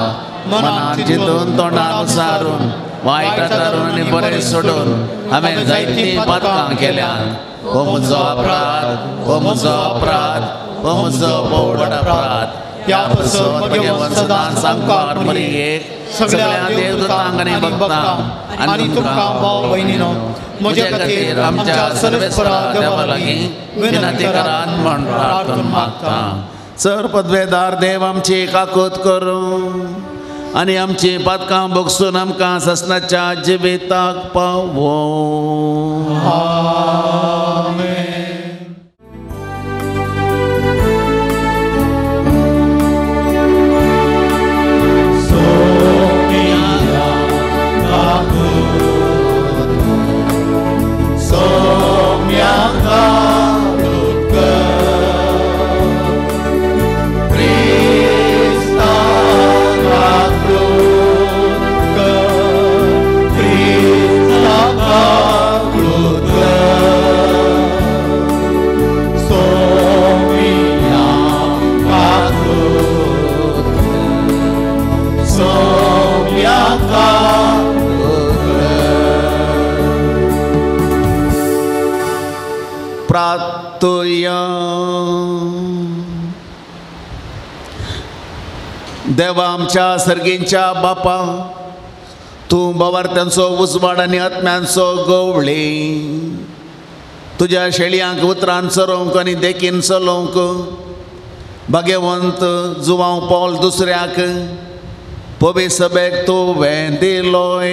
Speaker 5: मनान चिंतून तोंडान उचारून वायट आचारून आनी बरें सोडून हांवें जायतीं पातकां केल्यात. हो म्हजो अपराध, हो म्हजो अपराध, हो म्हजो भोव व्हड अपराध. त्या पासून भगवान सदां सामकार मरियेक सगळ्या देवदूतांक आनी भक्तांक आनी तुमकां भाव भयणीनो म्हज्या खातीर आमच्या सर्वेस्परा देवा लागीं विनंती करात म्हण प्रार्थना मागता. सर पदवेदार देव आमची काकूत करूं आनी आमची पातकां भोगसून आमकां ससनाच्या जिविताक पावोवं.
Speaker 3: आमेन.
Speaker 5: प्रार्थुया. देवा आमच्या सर्गींच्या बापा, तूं बावार्थ्यांचो उजवाड आनी आत्म्यांचो गवळी, तुज्या शेळयांक उतरान चरोवंक आनी देखीन चलोवंक भाग्यवंत जुवांव पावल दुसऱ्याक पवी सभेक तुवें दिलोय.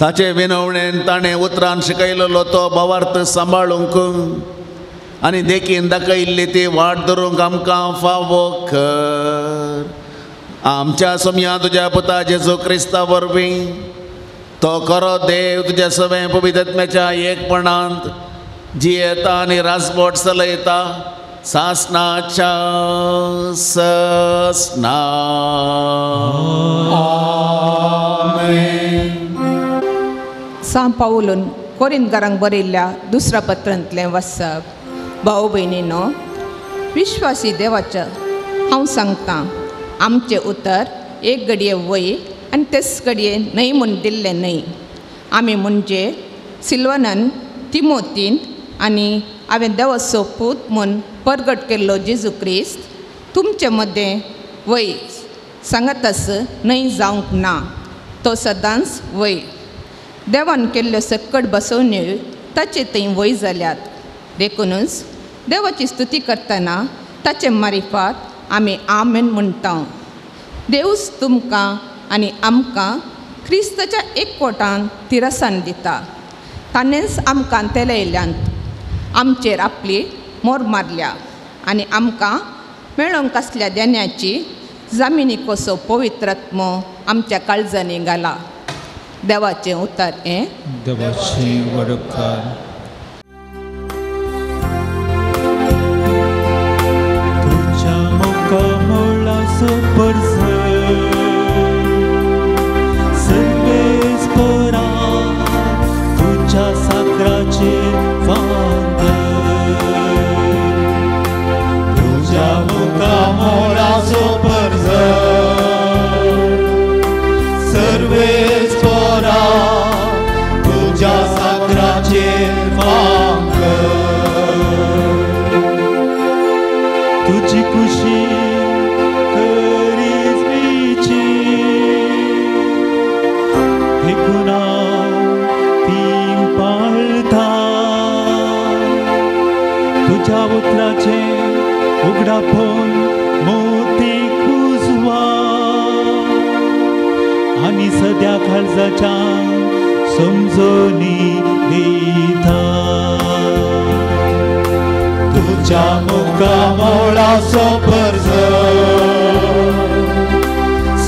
Speaker 5: ताचे विनवणेन ताणें उतरान शिकयलेलो तो भावार्थ सांबाळूंक आनी देखीन दाखयल्ली ती वाट धरूंक आमकां फावो कर. आमच्या सोमया तुज्या पुता जेजू क्रिस्ता वरवीं तो खरो देव तुज्या सवें पवित्रत्म्याच्या एकपणांत जियेता आनी राजवट चलयता सासनाच्या ससना.
Speaker 3: आमेन.
Speaker 6: सां पावलून कोरिंदकारांक बरयल्ल्या दुसऱ्या पत्रांतलें वाचप. भाव भयणीनो, विश्वासी देवाच्या हांव सांगतां, आमचें उतर एक घडये वय आनी तेच घडये न्हय म्हूण दिल्लें न्हय. आमी म्हणजे सिल्वनान, तिमोतीन आनी हांवें देवाचो पूत म्हूण परगट केल्लो जेजू क्रिस्त तुमचे मदें वय सांगतास न्हय जावंक ना, तो सदांच वय. देवान केल्ल्यो सक्कड बसवण्यो ताचे थंय वय जाल्यात. देखूनच देवाची स्तुती करतना ताचे मारिफात आमी आमेन म्हणटा. देवूच तुमकां आनी आमकां क्रिस्ताच्या एकवटान तिरसान दिता. ताणेंच आमकां तेलयल्यांत, आमचेर आपली मोर मारल्या आनी आमकां मेळोंक आसल्या देण्याची जामिनी कसो पवित्रात्मो आमच्या काळजांनी घाला. देवाचें उतर हें.
Speaker 4: देवाचें वडपकार. तुज्या मुखामळाचो परजळ सर्वेस्परा तुज्या साकराचेर फांतर.
Speaker 3: तुज्या मुखामळाचो परजळ सर्वेस्परा तुज्या साकराचेर फांतर.
Speaker 4: तुजी खुशी करीच मीची देखून हांव ती पाळटा. तुज्या उतराचें उगडापोन मोतीक उजवा आनी सद्या काळजाच्या समजोनी दिता.
Speaker 3: तुज्या मुखामळाचो परजळ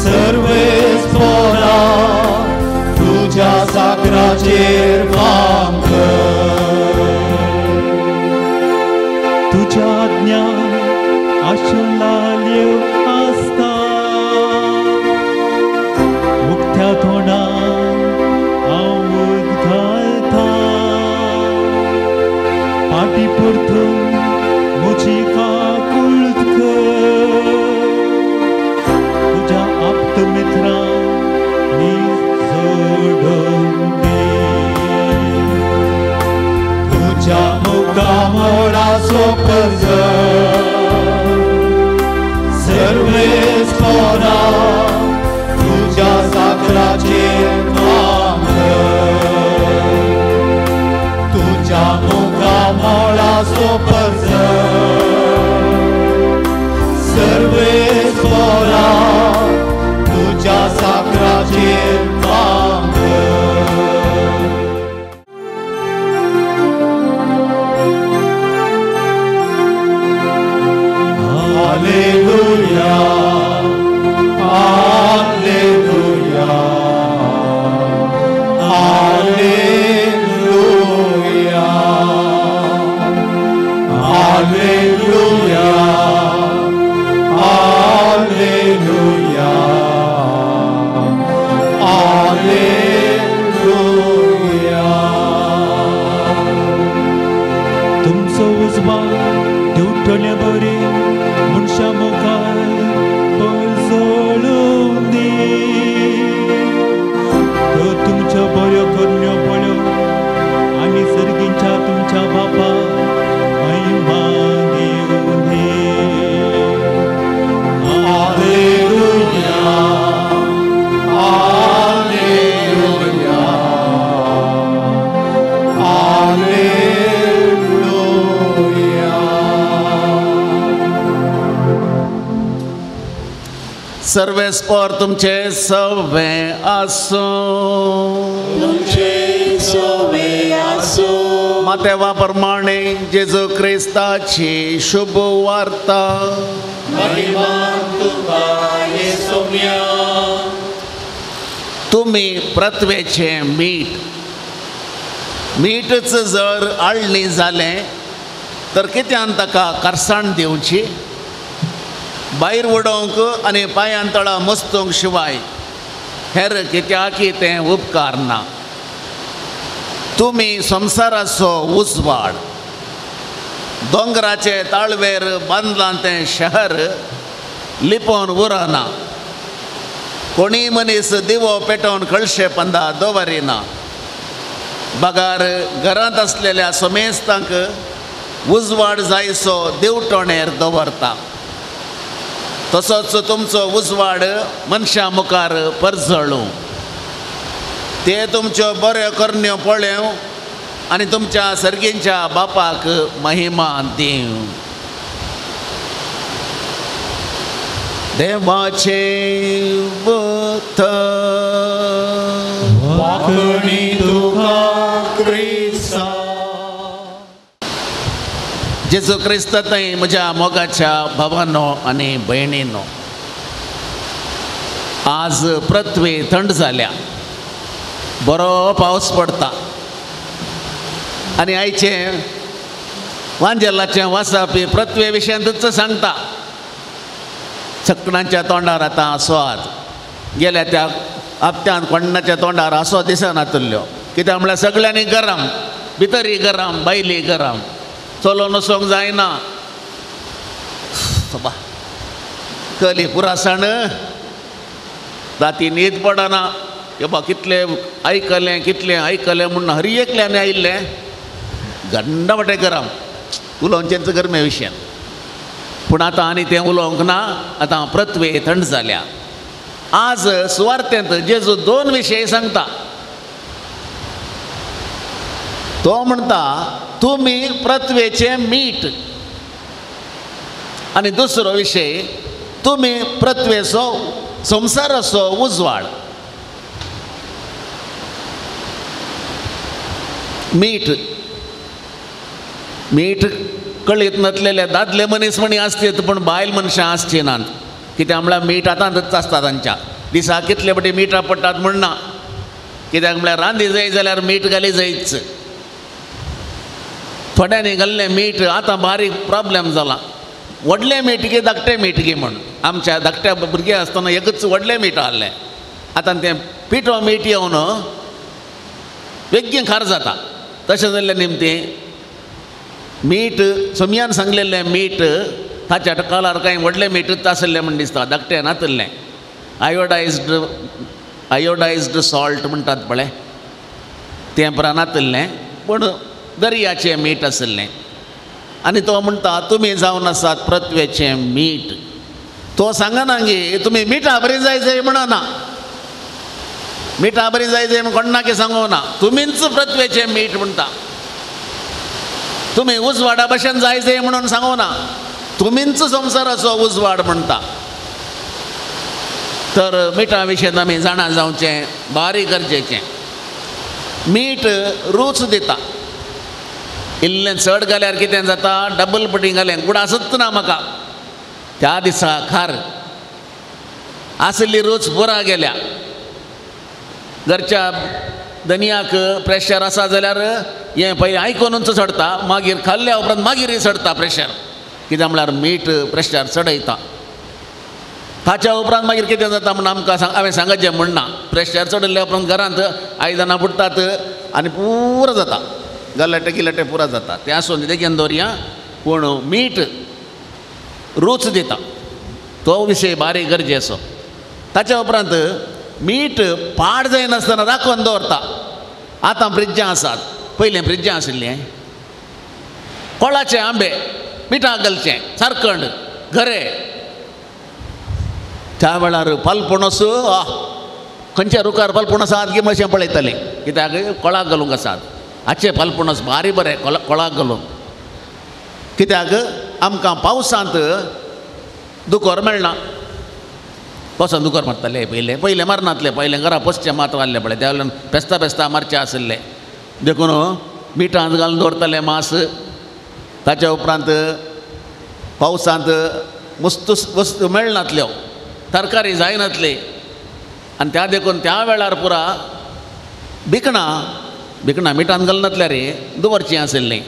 Speaker 3: सर्वेस्परा तुज्या साकराचेर फांकर.
Speaker 4: तुज्या आज्ञा आशलाल्यो आसता, उक्त्या तोंडान हांव उद्घालता. फाटी परतून म्हजी काकूळट कर, तुज्या आप्त मित्रांनी जोडून दी.
Speaker 3: तुज्या मुखामळाचो परजळ सर्वेस्परा तुज्या साकराचेर फांकर. तुज्या मुखामळाचो परजळ सर्वेस्परा तुज्या साकराचेर फांकर. Alleluia, Alleluia, Alleluia, Alleluia, Alleluia, Alleluia.
Speaker 4: तुमचो उजवा देवटणे बरी मनशा मुखार परजळून दी. त्यो तुमच्यो बऱ्यो करण्यो पळोवन आनी सर्गींच्या तुमच्या बापा महिमा दिवं दी.
Speaker 3: Alleluia, Alleluia, Alleluia.
Speaker 5: सर्वेस्पर तुमचे सवे आसूं.
Speaker 1: तुमचे सवे आसूं.
Speaker 5: मातेवा प्रमाणे जेजू क्रिस्ताची शुभ वार्ता.
Speaker 1: महिमा तुका येसुम्या.
Speaker 5: तुमी पृथ्वेचें मीठ. मीठच जर आळणी जालें तर कित्यान ताका करसाण दिवची? भायर उडोवंक आनी पांयान तळा मस्तूंक शिवाय हेर कित्याकी तें उपकारना. तुमी संवसाराचो उजवाड. दोंगराचे ताळवेर बांदलां तें शहर लिपोवन उरना. कोणीय मनीस दिवो पेटोवन कळशे पंदा दवरिना. बगार घरांत आसलेल्या समेस्तांक उजवाड जायसो देवटणेर दवरता. तसोच तुमचो उजवाड मनशां मुखार परजळूं. ते तुमच्यो बऱ्यो करण्यो पळोवं आनी तुमच्या सर्गींच्या बापाक महिमा दिवं. देवाचें उतर.
Speaker 3: वाखणी तुका क्रिस्ता.
Speaker 5: जेजू क्रिस्त थंय म्हज्या मोगाच्या भावानो आनी भयणीनो, आज पृथ्वी थंड जाल्या, बरो पावस पडटा आनी आयचें वांजेलाचें वाचपी पृथ्वे विशयांतूच सांगता. सगळ्यांच्या तोंडार आतां आसवाद गेल्या त्या हप्त्यान कोणाच्या तोंडार आसो दिसनातल्ल्यो. कित्याक म्हळ्यार सगळ्यांनी गरम, भितरय गरम भायली गरम, चलोवन वचोंक जायना. कली पुरासाण राती न्हीद पडना. बाबा कितलें आयकलें कितलें आयकलें म्हूण हर एकल्यान आयिल्लें गंडा वाटे गरम उलोवचेंच गरमे विशयान. पूण आतां आनी तें उलोवंक ना. आतां पृथ्वी थंड जाल्या. आज सुवार्तेंत जेजू दोन विशय सांगता. तो म्हणटा तुमी पृथ्वेचें मीठ आनी दुसरो विशय तुमी पृथ्वेचो संवसाराचो उजवाड. मीठ मीठ कळीत नासलेले दादले मनीस म्हणी आसतात पूण बायल मनशां आसची नात. कित्याक म्हळ्यार मीठ आतांच आसता तांच्या. दिसाक कितले पटी मिठां पडटात म्हण ना. कित्याक म्हळ्यार रांदी जाय जाल्यार मीठ घाली जायच. थोड्यांनी घाल्लें मीठ आतां बारीक प्रॉब्लेम जाला. व्हडलें मीठ की धाकटें मीठ की म्हण आमच्या धाकट्या भुरगें आसतना एकूच व्हडलें मीठ आहलें. आतां तें पिठो मीठ येवन बेगीन खार जाता. तशें जाल्लें निमतीं मीठ सोमयान सांगलेलें मीठ ताच्या कालार कांय व्हडलें मीठूच आसलें म्हण दिसता, धाकटें नातिल्लें. आयोडायज्ड आयोडायज्ड सॉल्ट म्हणटात पळय तें परा नातिल्लें, पूण दर्याचें मीठ आशिल्लें. आनी तो म्हणटा तुमी जावन आसात पृथ्वेचें मीठ. तो सांगना गे तुमी मिठा बरी जाय जाय म्हणना, मिठा बरी जाय जाय म्हण कोणाक सांगना, तुमीच पृथ्वेचें मीठ म्हणटा. तुमी उजवाडा भशेन जाय जाय म्हणून सांगना, तुमीच संवसाराचो उजवाड म्हणटा. तर मिठा विशयेन आमी जाणा जावचें बारीक गरजेचें. मीठ रूच दिता. इल्लें चड घाल्यार कितें जाता, डबल पटी घालें गुड आसत ना म्हाका. त्या दिसा खार आशिल्ली रूच पुरा गेल्या. घरच्या धनयाक प्रेशर आसा जाल्यार हें पयलीं आयकूनच चडटा, मागीर खाल्ल्या उपरांत मागीर चडटा प्रेशर. कित्याक म्हळ्यार मीठ प्रेशर चडयता. ताच्या उपरांत मागीर कितें जाता म्हण आमकां हांवें सांगचें म्हण ना. प्रेशर चडिल्ल्या उपरांत घरांत आयदनां फुट्टात आनी पुरो जाता, गलटे गिलटे पुरो जाता. तें आसून बेगीन दवरया. पूण मीठ रूच दिता, तो विशय बारीक गरजेचो. ताच्या उपरांत मीठ पाड जायनासतना राखून दवरता. आतां फ्रिज्जां आसात, पयलीं फ्रिज्जां आशिल्लीं. कोळाचे आंबे मिठाक घालचें, सारकंड घरे. त्या वेळार पालपणस खंयच्या रुखार पालपणस आसात की मातशें पळयतालें, कित्याक कोळाक घालूंक आसात. हाचे पालपणस भारी बरें कोळाक घालूंक, कित्याक आमकां पावसांत दुकोर मेळना. पावसांत दुकोर मारताले पयलें, पयलें मारनातले, पयलें घरा पोसचें मात मारलें पळय, त्या वेळार पेस्ता पेस्ता मारचें आशिल्लें. देखून मिठांत घालून दवरताले मास. ताच्या उपरांत पावसांत वस्तू वस्तू मेळनातल्यो, तरकारी जायनातली. आनी त्या देखून त्या वेळार पुरा भिकणां भिकणां मिठान घालनातल्या रे दवरचीं आशिल्लीं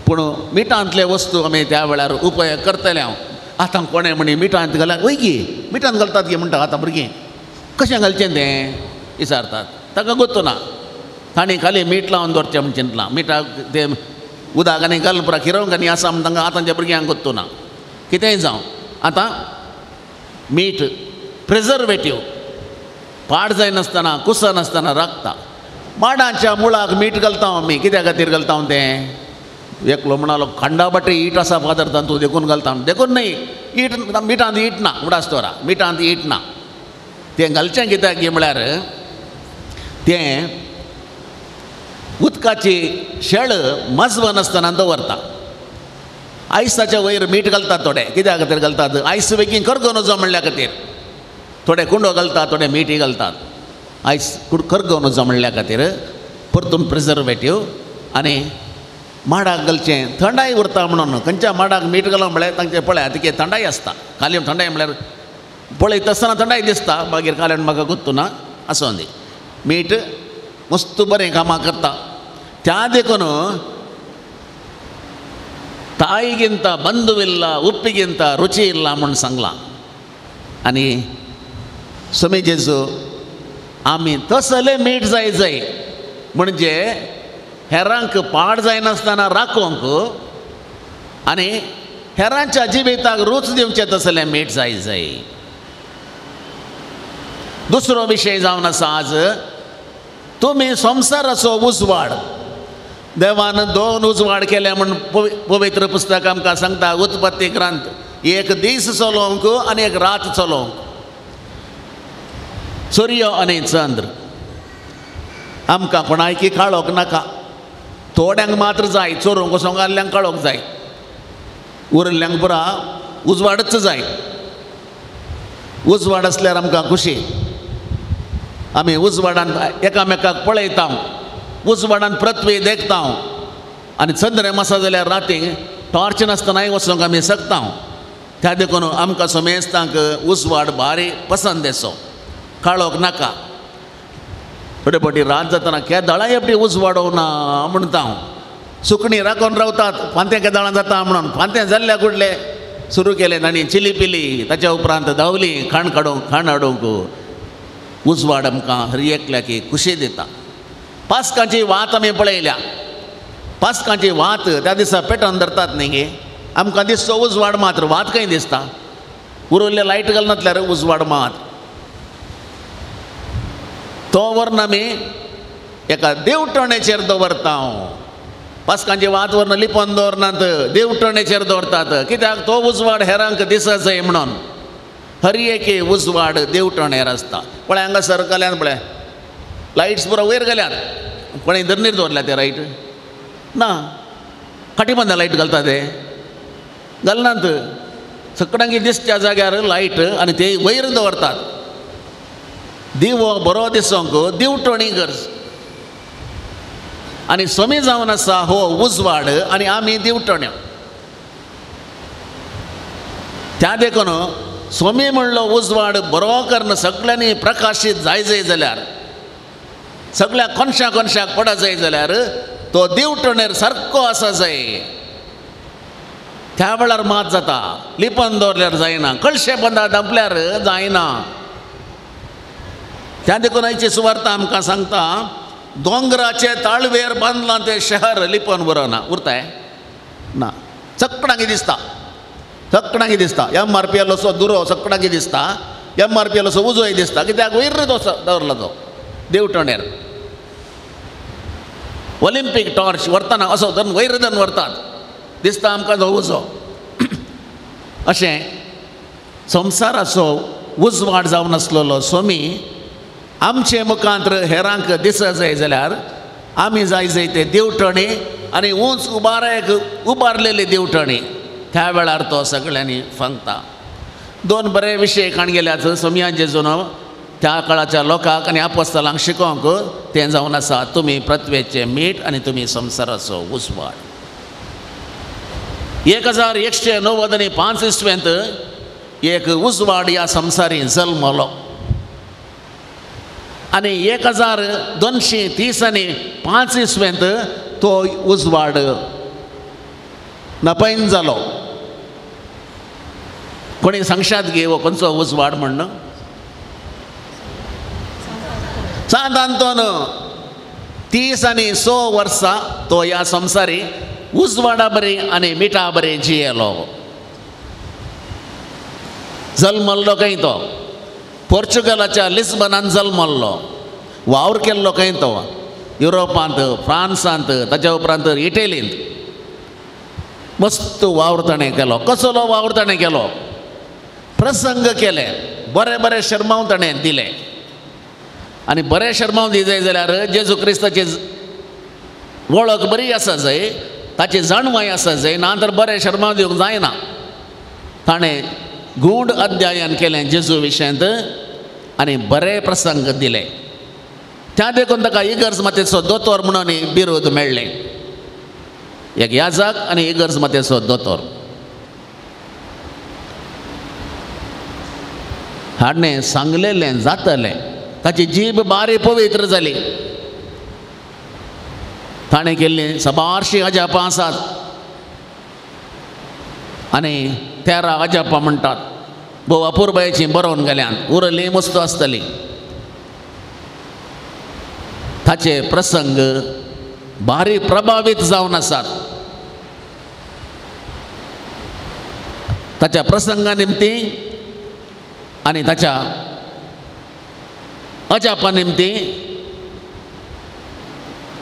Speaker 5: पूण मिठांतले वस्तू आमी त्या वेळार उपयोग करतले. हांव आतां कोणें म्हणी मिठांत घाल्यार वय गी मिठान घालतात गे म्हणटा आतां भुरगीं कशें घालचें तें विचारतात ताका गोत्तो ना. तांणी खाली मीठ लावन दवरचें म्हण चिंतलां मिठाक तें उदक आनी घालून पुरा खिरोवंक आनी आसा म्हण तांकां आतांच्या भुरग्यांक गोत्तो ना. कितेंय जावं आतां मीठ प्रिजर्वेटीव पाड जायनासतना कुसनासतना राखता. माडांच्या मुळाक मीठ घालता आमी कित्या खातीर घालता तें एकलो म्हणालो खंडाबाटे ईट आसा फादर तातूंत देखून घालता देखून न्हय ईट मिठांत ईट ना उडास दवरा मिठांत ईट ना तें घालचें कित्याक गे म्हळ्यार तें उदकाची शेळ मजवनासतना दवरता. आयसाच्या वयर मीठ घालतात थोडे कित्या खातीर घालतात आयस बेगीन करगोवन वचो म्हणल्या खातीर थोडे कुंडो घालतात थोडे मीठय घालतात आयस करगोवन वचो म्हणल्या खातीर परतून प्रिजर्वेटीव. आनी माडाक घालचें थंडाय उरता म्हणून खंयच्या माडाक मीठ घालूं म्हळ्यार तांचें पळय तिके थंडाय आसता खाली थंडाय म्हळ्यार पळयता आसतना थंडाय दिसता मागीर काल्यान म्हाका गुत्तू ना आसूं दी मीठ मस्त बरें कामां करता. त्या देखून ತಾಯಿಗಿಂತ ಬಂಧುವಿಲ್ಲ ಉಪ್ಪಿಗಿಂತ ರುಚಿ ಇಲ್ಲ म्हूण सांगलां. आनी स्वामी जेजू आमी तसले मीठ जाय जाय म्हणजे हेरांक पाड जायनासतना राखोवंक आनी हेरांच्या जिविताक रूच दिवचें तसलें मीठ जाय जाय. दुसरो विशय जावन आसा आज तुमी संवसाराचो उजवाड. देवान दोन उजवाड केले म्हूण पवित्र पुस्तक आमकां सांगता उत्पत्ती ग्रंथ एक दीस चलोवंक आनी एक रात चलोवंक सूर्य आनी चंद्र. आमकां कोणायकी काळोख नाका थोड्यांक मात्र जाय चोरूंक वचोंक आहल्ल्यांक काळोख जाय उरिल्ल्यांक पुरा उजवाडच जाय. उजवाड आसल्यार आमकां खुशी आमी उजवाडान एकामेकाक पळयता उजवाडान पृथ्वी देखता आनी चंद्र आसा जाल्यार राती टॉर्च नासतनाय वचोंक आमी शकता. त्या देखून आमकां समेस्तांक उजवाड भारी पसंद येसो काळोख नाका. थोडे फावटी रात जातना केदळां एकटी उजवाडो ना म्हणटा हांव सुकणीं राखून रावतात फांतें केदळां जाता म्हणून फांतें जाल्ल्या कुडले सुरू केलें तांणी चिली पिली ताच्या उपरांत धांवली खाण काडूंक खाण हाडूंक. उजवाड आमकां हर एकल्याक खुशी दिता. पास्कांची वात आमी पळयल्या पास्कांची वात त्या दिसा पेटोवन धरतात न्ही गे आमकां दिसचो उजवाड मात्र वात खंय दिसता उरिल्ले लायट घालनातल्यार उजवाड मात तो व्हरून आमी एका देवटणेचेर दवरता. पास्कांची वात व्हरून लिपोवन दवरनात देवटणेचेर दवरतात कित्याक तो उजवाड हेरांक दिसचय म्हणून. हर एक उजवाड देवटणेर आसता. पळय हांगासर गेल्यान पळय लायट्स पुरो वयर गेल्यात कोणें धरणीर दवरल्या ते लायट ना खाटी बांदा लायट घालता ते घालनात सगळ्यांक दिसच्या जाग्यार लायट आनी ते वयर दवरतात. दिवो बरो दिसोंक दिवटणी गरज आनी स्वामी जावन आसा हो उजवाड आनी आमी दिवटण्यो. त्या देखून स्वामी म्हणलो उजवाड बरो करून सगळ्यांनी प्रकाशीत जाय जाय जाल्यार सगळ्या कोनशा कोनशाक पडा जाय जाल्यार तो दिवटणेर सारको आसा जाय. त्या वेळार मात जाता लिपन दवरल्यार जायना कळशे बंदा धांपल्यार जायना. त्या देखून आयची सुवार्ता आमकां सांगता दोंगराचे ताळवेर बांदलां तें शहर लिपन उरना उरताय ना सगळ्यांक दिसता सगळ्यांक दिसता. एम आर पी एल असो दुरो सगळ्यांक दिसता एम आर पी एल असो उजोय दिसता कित्याक वयर तो दवरला तो देवटणेर. ऑलिम्पीक टॉर्च व्हरतना असो धरून वयर धरून व्हरतात दिसता आमकां तो उजो. अशें संवसाराचो उजवाड जावन आसलेलो स्वामी आमचे मुखांत हेरांक दिस जाय जाल्यार आमी जाय जाय ते देवटणी आनी उंच उबाराक उबारलेली देवटणी त्या वेळार तो सगळ्यांनी फांगता. दोन बरे विशय काण गेल्यात सोमयान जेजून त्या काळाच्या लोकांक आनी आपोस्तलांक शिकोवंक तें जावन आसा तुमी पृथ्वेचें मीठ आनी तुमी संवसाराचो उजवाड. 1195 इसवेंत एक उजवाड ह्या संवसारी जल्मलो. आनी 1230 आनी 5 इसवेंत तो उजवाड नपैन जालो. कोणी सांगशात गे हो खंयचो उजवाड म्हण्ण? सांत आंतोन 30 आनी 6 वर्सां तो ह्या संवसारी उजवाडा बरी आनी मिठा बरी जियेलो. जल्मल्लो खंय तो? पोर्चुगलाच्या लिस्बनान जल्मल्लो. वावर केल्लो खंय तो? युरोपांत, फ्रांसांत, ताच्या उपरांत इटलींत. मस्त वावर ताणें केलो. कसलो वावर ताणें केलो? प्रसंग केले, बरे बरे शर्मांव ताणें दिले. आनी बरे शर्मांव दिजाय जाल्यार जेजू क्रिस्ताची वळख बरी आसा जाय, ताची जाणवाय आसा जाय, ना तर बरे शर्मांव दिवंक जायना. ताणें गूढ अध्ययन केलें जेजू विशयांत आनी बरे प्रसंग दिले. त्या देखून ताका इगर्ज मातेचो दोतोर म्हणून बिरूद मेळ्ळें. एक याजक आनी इगर्ज मातेचो दोतोर. हाडणें सांगलेलें जातलें. ताची जीब बारी पवित्र जाली. ताणें केल्लीं सबारशीं अजापां आसात आनी 13 अजापां म्हणटात. भोव अपुरबायेचीं बरोवन गेल्यान, उरली मस्त आसतली. ताचे प्रसंग भारी प्रभावीत जावन आसात. ताच्या प्रसंगा निमती आनी ताच्या अजापा निमती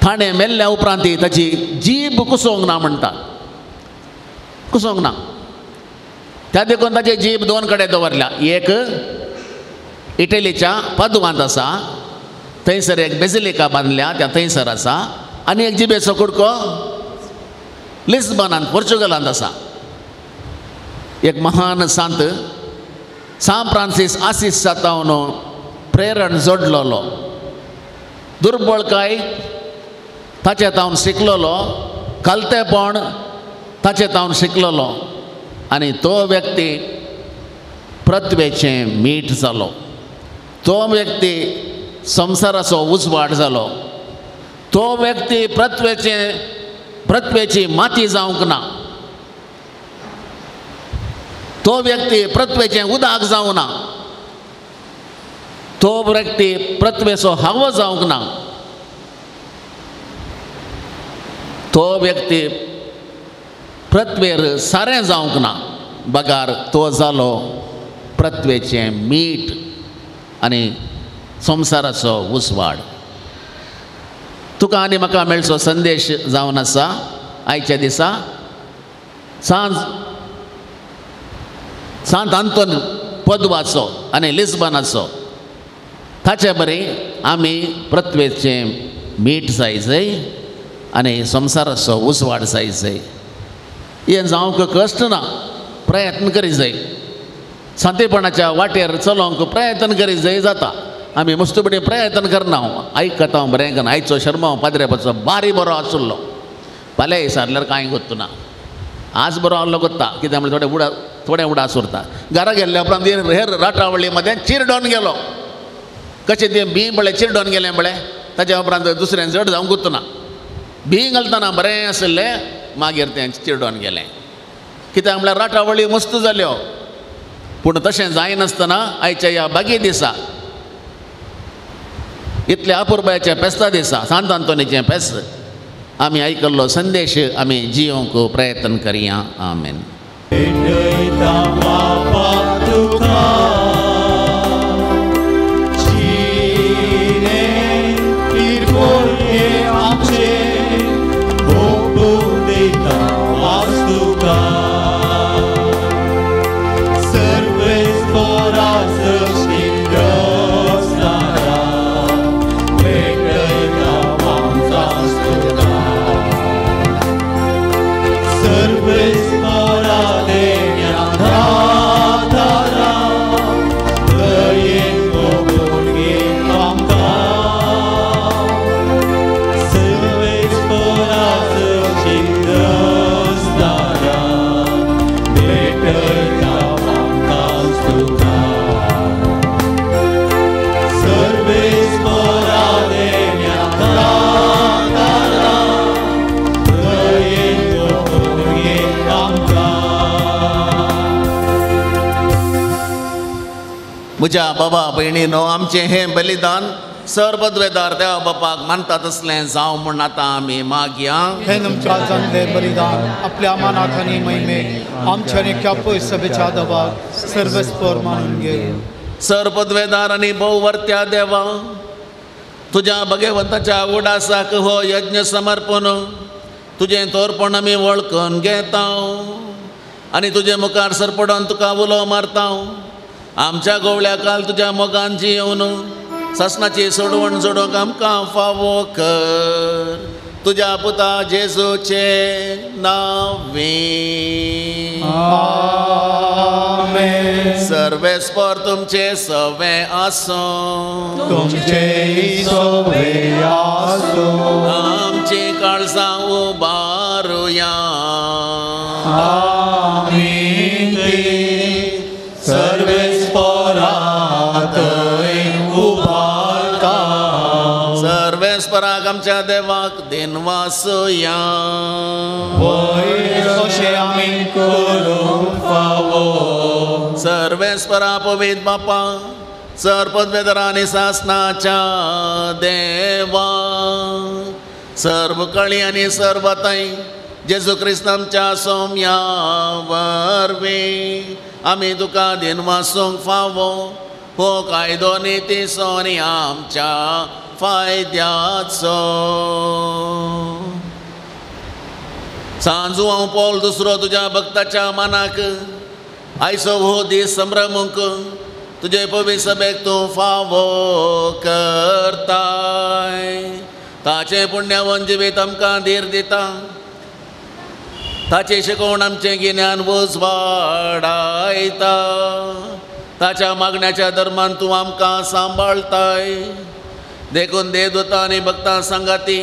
Speaker 5: थाणें मेल्ल्या उपरांत ताची जीब कुसोवंक ना म्हणटा, कुसोवंक ना. त्या देखून ताची जीब 2 कडेन दवरल्या. एक इटलीच्या पदवांत आसा, थंयसर एक बेजिलिका बांदल्या त्या थंयसर आसा, आनी एक जिबेचो कुडको लिस्बनांत पोर्चुगलांत आसा. एक महान सांत सांत फ्रांसीस आसीस सातावन प्रेरण जोडलेलो, दुर्बळकाय ताचे तावन शिकलेलो, कलतेपण ताचे तावन शिकलेलो, आनी तो व्यक्ती पृथ्वेचें मीठ जालो. तो व्यक्ती संवसाराचो उजवाड जालो. तो व्यक्ती पृथ्वेची माती जावंक ना. तो व्यक्ती पृथ्वेचें उदक जावंक ना. तो व्यक्ती पृथ्वेचो हवो जावंक ना. तो व्यक्ती पृथ्वेर सारें जावंक ना, बगार तो जालो पृथ्वेचें मीठ आनी संवसाराचो उजवाड. तुका आनी म्हाका मेळचो संदेश जावन आसा आयच्या दिसा. सांत आंतोन पदवाचो आनी लिस्बनाचो, ताचे बरी आमी पृथ्वेचें मीठ जाय जाय आनी संवसाराचो उजवाड जाय जाय. हें जावंक कश्ट ना, प्रयत्न करी जाय. सांतेपणाच्या वाटेर चलोवंक प्रयत्न करी जाय जाता. आमी मस्तपणी प्रयत्न करना. आयकता हांव बरें करना. आयचो शर्मा पाद्रेपाचो बारी बरो आसलो. फाल्यां सारल्यार कांय कोत्तुना. आज बरो आहलो कोत्ता, कित्याक म्हणल्यार थोडे उडास उरता. घरा गेल्ल्या उपरांत हेर राटावळी मदें चिरडोन गेलो. कशें तें बीं पळय चिरडोन गेलें पळय, ताच्या उपरांत दुसऱ्यान चड जावंक कोत्तुना. बीं घालतना बरें आशिल्लें, मागीर तें चिरडोन गेलें. कित्याक म्हणल्यार राटावळी मस्त जाल्यो. पूण तशें जायनासतना आयच्या ह्या बागी दिसा, इतल्या अपुरबायेच्या फेस्ता दिसा, सांत आंतोनीचें फेस्त, आमी आयकल्लो संदेश आमी जियोंक प्रयत्न करया. आमेन.
Speaker 3: Service.
Speaker 5: म्हज्या बाबा भयणीनो, आमचें हें बलिदान सर्वद्वेदार देवा बापाक मानता तसलें जावं म्हूण आतां आमी मागया.
Speaker 3: हें तुमच्या जाल्लें बलिदान आपल्या मानाक आनी महिमेक आमच्या आनी ह्या पयस सभेच्या देवाक सर्वेस्पर मानून घे.
Speaker 5: सर्वद्वेदार आनी भोववर्त्या देवा, तुज्या भगवंताच्या उडासाक हो यज्ञ समर्पण तुजें तोरपण आमी वळखून घेता आनी तुजे मुखार सरपडोन तुका उलो मारता. आमच्या गोवळ्या काल तुज्या मोगान जियोवन सासणाची सोडवण जोडूंक आमकां फावो कर, तुज्या पुता जेजूचे नांवे.
Speaker 3: आमेन.
Speaker 5: सर्वेस्पर तुमचे सवे आसूं,
Speaker 3: तुमचे सवे आसूं.
Speaker 5: आमची काळजां उबारुया.
Speaker 3: आमी सर्वेस्परा थंय उबारता.
Speaker 5: सर्वेस्पराक आमच्या देवाक दिनवासुया.
Speaker 3: वयर अशें आमी करूंक फावो.
Speaker 5: सर्वेस्परा पवित्र बापा, सर्वपदवेदरा आनी सासणाच्या देवा, सर्व कळी आनी सर्वताय जेजू क्रिस्त आमच्या सोम्या वरवीं आमी तुका दिनवासूंक फावो. हो कायदो नितीचो आनी आमच्या फायद्याचो. सांजू हांव पौल दुसरो तुज्या भक्ताच्या मानाक आयचो हो दीस संभ्रमूंक तुजे पवित्र सभेक तूं फावो करताय. ताचें पुण्यवन जिवीत आमकां धीर दिता, ताचें शिकोवण आमचें गिन्यान उजवाडायता. ताच्या मागण्याच्या धर्मान तूं आमकां सांबाळताय. देखून देवदूतां आनी भक्तां सांगाती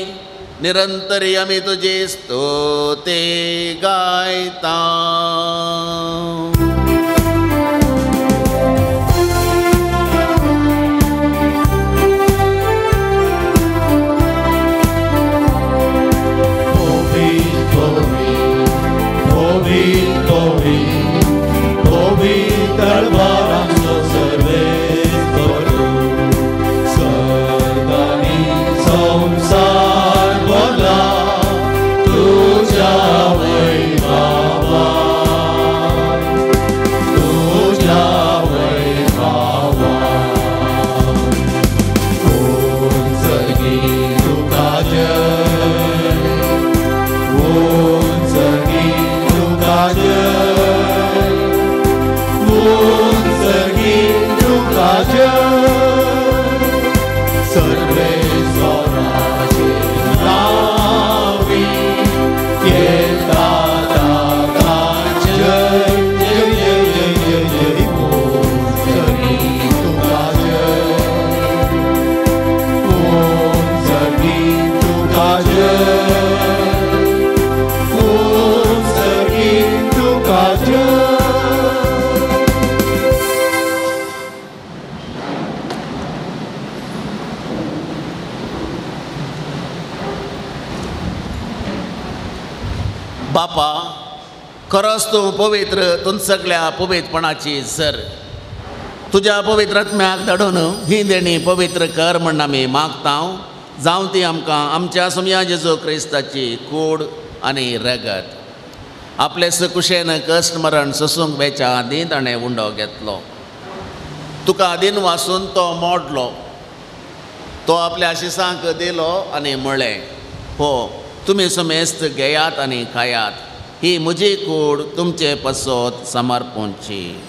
Speaker 5: निरंतरी आमी तुजी स्तुती गायता. बापा, खरोच तूं पवित्र, तूं सगळ्या पवित्रपणाची सर. तुज्या पवित्र आत्म्याक धाडून ही देणी पवित्र कर म्हण आमी मागता. जावं ती आमकां आमच्या सोमया जेजू क्रिस्ताची कूड आनी रगत. आपले कुशेन कश्ट मरण सोसूंक वेच्या आदीं ताणें उंडो घेतलो. तुका दिन वासून तो मोडलो. तो आपल्या आशिसांक दिलो आनी म्हळें, हो तुमी समेस्त घेयात आनी खायात, ही म्हजी कूड तुमचे पसत समर्पूंची.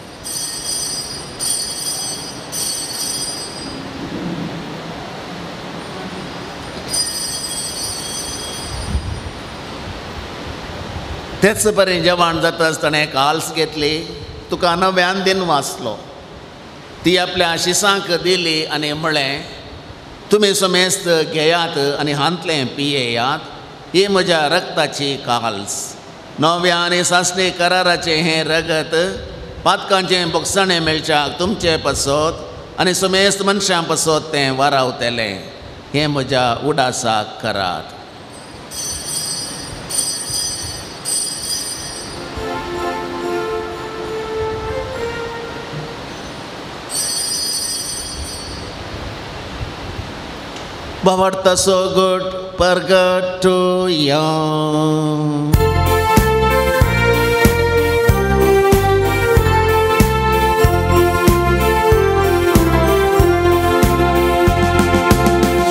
Speaker 5: तेच बरें जेवण जाताच ताणें काल्स घेतली, तुका नव्यान दिन वाचलो. ती आपल्या आशिसांक दिली आनी म्हळें, तुमी समेस्त घेयात आनी हांतलें पियेयात, ही म्हज्या रक्ताची काल्स. नव्या आनी सासणी कराराचें हें रगत पातकांचें बोगसणें मेळच्याक तुमचे पसत आनी समेस्त मनशां पसत तें वारावतलें. हें म्हज्या उडासाक करात. भावार्थाचो गोट परगटुया.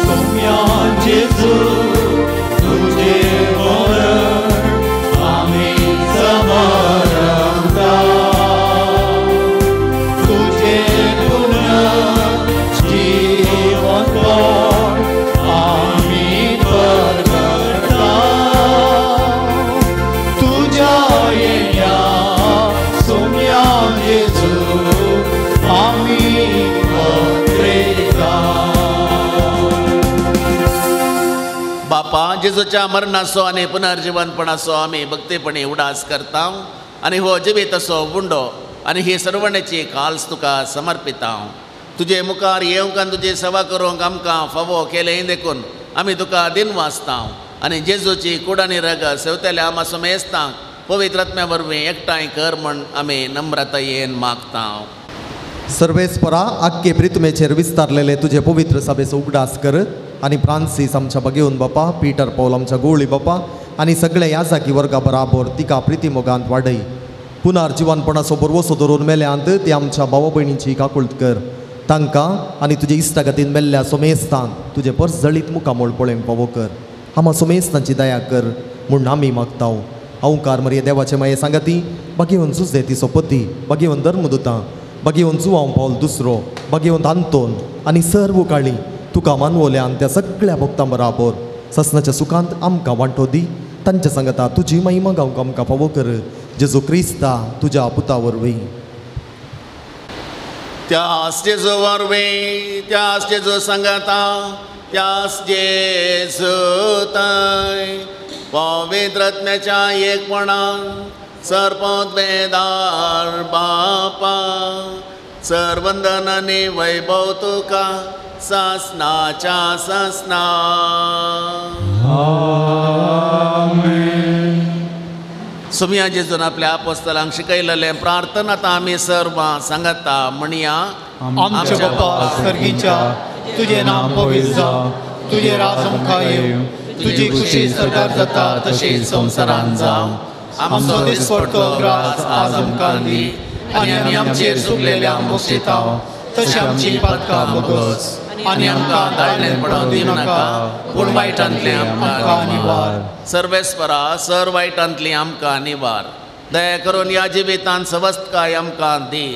Speaker 4: सोम्या जेजू तुझे मरण आमी समरता, तुझे पुनर्जीवनपण आमी परगटता, तुझ्या येण्या सोम्या जेजू आमी पत्रेता.
Speaker 5: बापा, जेजूच्या मरणाचो आनी पुनर्जीवनपणाचो आमी भक्तीपणी उडास करता आनी हो जिवीत असो उंडो आनी ही सर्वण्याची काल्स तुका समर्पिता. तुजे मुखार येवंक आनी तुजी सेवा करूंक आमकां फावो केलें देखून आमी तुका दिनवासता आनी जेजूची कूड आनी रगत सेवतल्या आमा समेस्तांक पवित्र आत्म्या वरवीं एकठांय कर म्हण आमी नम्रतायेन मागता.
Speaker 2: सर्वेस्परा, आख्खे प्रितमेचेर विस्तारलेले तुजे पवित्र सभेचो उगडास कर आनी फ्रांसीस आमच्या बगेवन बापा, पीटर पॉल आमच्या गोळी बापा आनी सगळे याजाकी वर्गा बराबर तिका प्रिती मोगांत वाडय. पुनर्जीवनपणाचो बरवसो धरून मेल्यांत ती आमच्या भावा भयणींची काकुळट कर. तांकां आनी तुजे इश्टागतीन मेल्ल्या सोमेस्तांक तुजे परजळीत मुखामोळ पळोवंक फावो कर. आमा सोमेस्तांची दया कर म्हूण आमी मागता. अवकार मरिये देवाचे माये सांगाती, बागेवन जुजे तिचो पती, बागेवन धर्मदुतां, बागेवन जुवांव पावल दुसरो, बागेवन आंतोन आनी सर्व काळी तुका मानवल्यान त्या सगळ्या भक्तां बराबर ससनाच्या सुखांत आमकां वांटो दी. तांच्या सांगता तुजी महिमा गावंक आमकां फावो कर. जेजू क्रिस्ता तुज्या पुता वरवीं.
Speaker 5: त्यास जेजू वरवीं, त्यास जेजू सांगता, त्यास जेजू ताय पवित्र आत्म्याच्या एकपणान सर्पोद्वेदार बापा सर्वंदन आनी वैभव तुका सासनाच्या सासना.
Speaker 4: आमेन.
Speaker 5: सोम्या जेजून आपल्या आपोस्तलांक शिकयलेलें प्रार्थना आतां आमी सर्वां सांगता म्हणया.
Speaker 3: आमच्या बापा सर्गीच्या, तुजें नांव पवित्र जावं, तुजें राज आमकां येवं, तुजी खुशी सरकार जाता तशी संवसारांत जावं. आमचो दिसपडतो ग्रास आज आमकां दी आनी आमी आमचेर चुकलेल्या बक्षिता तशी आमची पातकां भोगोस आनी आमकां दाळणें पडोवंक दिवं नाका, पूण वायटांतलें आमकां निवार.
Speaker 5: सर्वेस्परा, सर वायटांतली आमकां निवार. दया करून ह्या जिवितांत सवस्तकाय आमकां दी.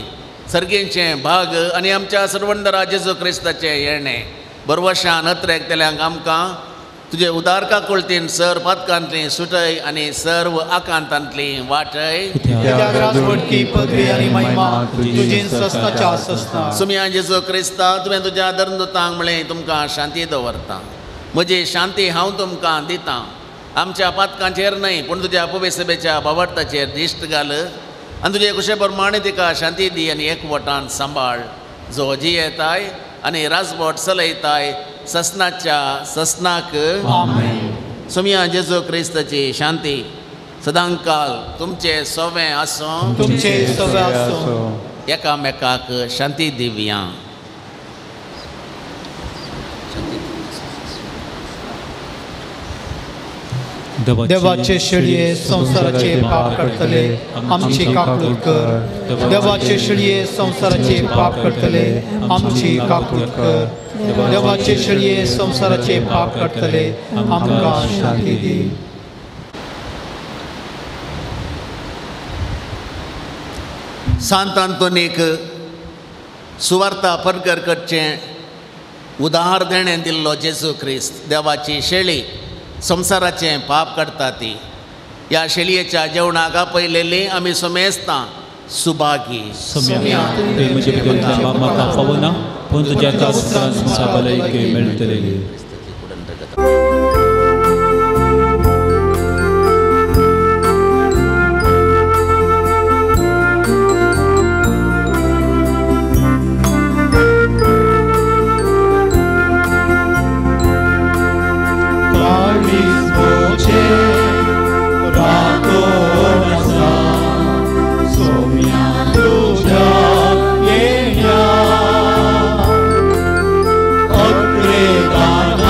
Speaker 5: सर्गींचें भाग आनी आमच्या सर्वंदरा जेजू क्रिस्ताचें येणें बरवशान अत्रेकतल्यांक आमकां तुजे उदार काकुळतीन सर पातकांतली सुटय आनी सर्व आकांतांतली वाटय. सुम्या जेजू क्रिस्ता, तुवें तुज्या धर्मदुतांक म्हळें तुमकां शांती दवरता, म्हजी शांती हांव तुमकां दितां. आमच्या पातकांचेर न्हय पूण तुज्या पवित्र भावार्थाचेर दिश्ट घाल आनी तुजे कुशे प्रमाणे तिका शांती दी आनी एकवटान सांबाळ, जो जियेताय आनी राजवट चलयताय ससनाच्या ससनाक. सोम्या जेजू क्रिस्ताची शांती सदांकाल तुमचे सोवें आसूं,
Speaker 3: तुमचे सोवें आसूं.
Speaker 5: एकामेकाक शांती दिवया.
Speaker 3: देवाचे शेळये संवसाराचे पाप काडटले आमची काकूट कर. देवाचे शेळये संवसाराचे पाप काडटले आमची काकूट कर. देवाचे शेळये संवसाराचे पाप काडटले आमकां शांती दी.
Speaker 5: सांत आंतोनीक सुवार्ता परगर करचें उदार देणें दिल्लो जेजू क्रिस्त देवाची शेळी संवसाराचें पाप काडटा ती. ह्या शेळयेच्या जेवणाक आपयलेली आमी समेस्तां सुभागी.
Speaker 4: म्हाका फावना पूण तुज्या भलायकी मेळटली.
Speaker 1: Obrigado.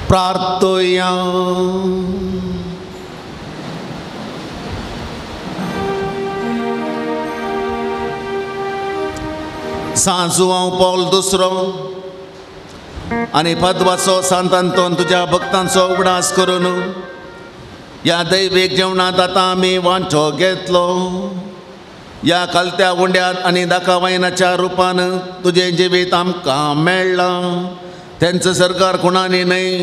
Speaker 5: प्रार्थुया. सांत जुआंव पावल दुसरो आनी पदवाचो सांत आंतोन तुज्या भक्तांचो उगडास करून ह्या दैवीक जेवणांत आतां आमी वांटो घेतलो. ह्या कालत्या उंड्यांत आनी दाकावायनाच्या रुपान तुजें जिवीत आमकां मेळ्ळां. तेंचो सरकार कोणांनी न्हय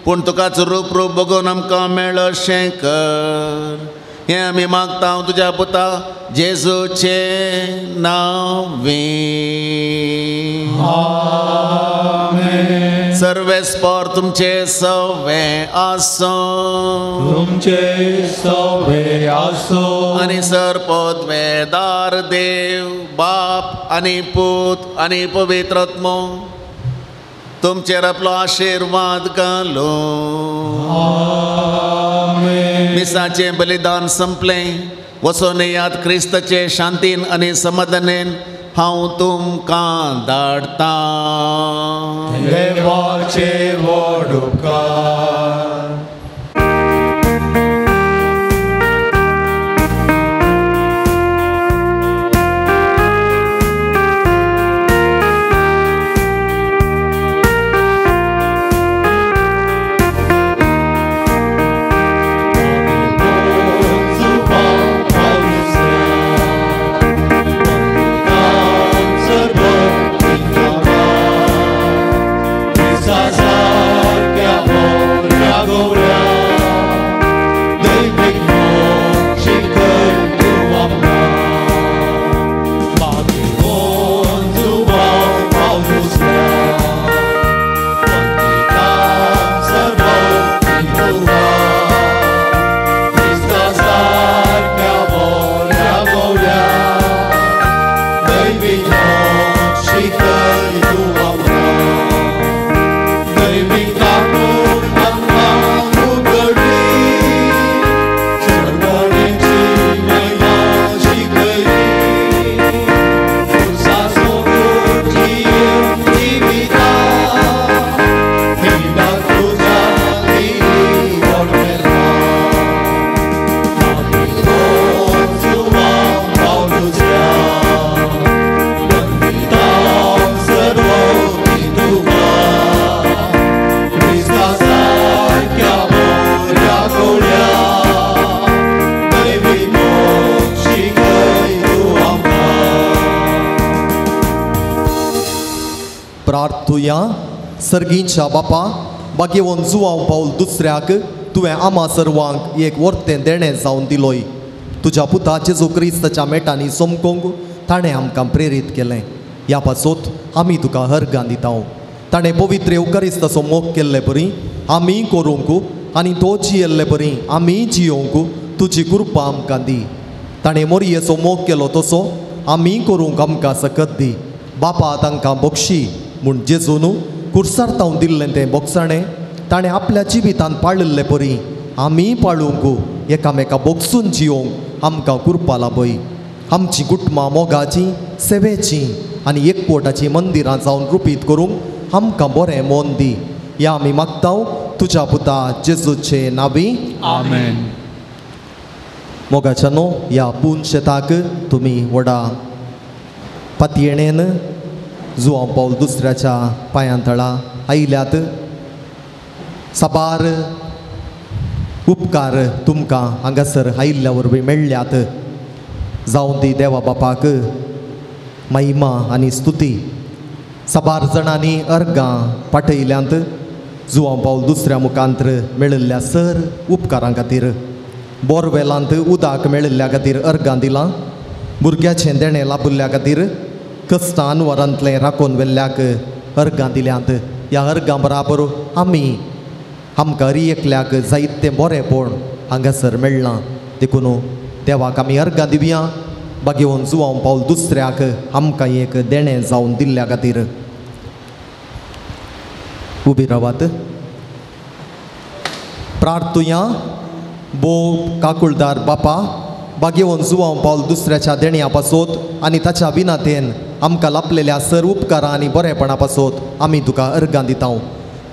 Speaker 5: पूण तुकाच रूप रूप बगोवन आमकां मेळ्ळो अशें कर. हें आमी मागता तुज्या पुता जेजूचे नांवे.
Speaker 3: आमेन.
Speaker 5: सर्वेस्पर तुमचे सवे आसूं.
Speaker 3: तुमचे सवे आसूं.
Speaker 5: आनी सर पदवेदार देव बाप आनी पूत आनी पवित्र आत्मो तुमचेर आपलो आशिर्वाद घालो.
Speaker 3: आमेन.
Speaker 5: मिसाचें बलिदान संपलें. वचोन याद क्रिस्ताचे शांतीन आनी समाधानेन हांव तुमकां धाडटां.
Speaker 3: देवाचे व्हड उपकार.
Speaker 2: प्रार्थुया. सर्गींच्या बापा भाग्यवंत जुआंव पावल दुसऱ्याक तुवें आमा सर्वांक एक वर्तें देणें जावन दिलोय. तुज्या पुता जेजू क्रिस्ताच्या मेटांनी समकोंक ताणें आमकां प्रेरीत केलें. ह्या पासत आमी तुका हरगां दिता. ताणें पवित्र येवकारिस्ताचो मोग केल्ले परी आमी करूंक आनी तो जियेल्ले परी आमी जियोवंक तुजी कृपा आमकां दी. ताणें मोरयेचो मोग केलो तसो आमी करूंक आमकां सकत दी. बापा तांकां बक्षी म्हूण जेजून कुर्सार तावन दिल्लें तें बोगसाणें ताणें आपल्या जिवितांत पाळिल्ले परी आमी पाळूंक एकामेका बोगसून जियोवंक आमकां कृपा लाभय. आमचीं कुटुंबां मोगाचीं सेवेचीं आनी एकवटाचीं मंदिरां जावन रुपीत करूंक आमकां बरें मन दी. ह्या आमी मागता तुज्या पुता जेजूचे नांवी.
Speaker 3: आमेन.
Speaker 2: मोगाच्या न्हू ह्या पून शेताक तुमी व्हडा पातयेणेन जुआंव पावल दुसऱ्याच्या पांयां तळा आयल्यात. साबार उपकार तुमकां हांगासर आयिल्ल्या वरवीं मेळ्ळ्यात. जावं दी देवा बापाक महिमा आनी स्तुती. साबार जाणांनी अर्गां पाठयल्यांत जुआंव पावल दुसऱ्या मुखांत्र मेळिल्ल्या सर उपकारां खातीर. बोरवेलांत उदक मेळिल्ल्या खातीर अर्गां दिलां. भुरग्याचें देणें लाभिल्ल्या खातीर कश्टां अनवरांतलें राखून व्हेल्ल्याक अर्गां दिल्यांत. ह्या अर्गां बराबर आमी आमकां हरी एकल्याक जायतें बरेंपण हांगासर मेळ्ळां. देखून देवाक आमी अर्गां दिवया भाग्यवंत जुआंव पावल दुसऱ्याक आमकां एक देणें जावन दिल्ल्या खातीर. उबी रावात. प्रार्थुया. भोव काकुळदार बापा भाग्यवंत जुआंव पावल दुसऱ्याच्या देण्या पासत आनी ताच्या विनातेन आमकां लाभलेल्या सर उपकारां आनी बरेपणा पासत आमी तुका अर्गां दिता.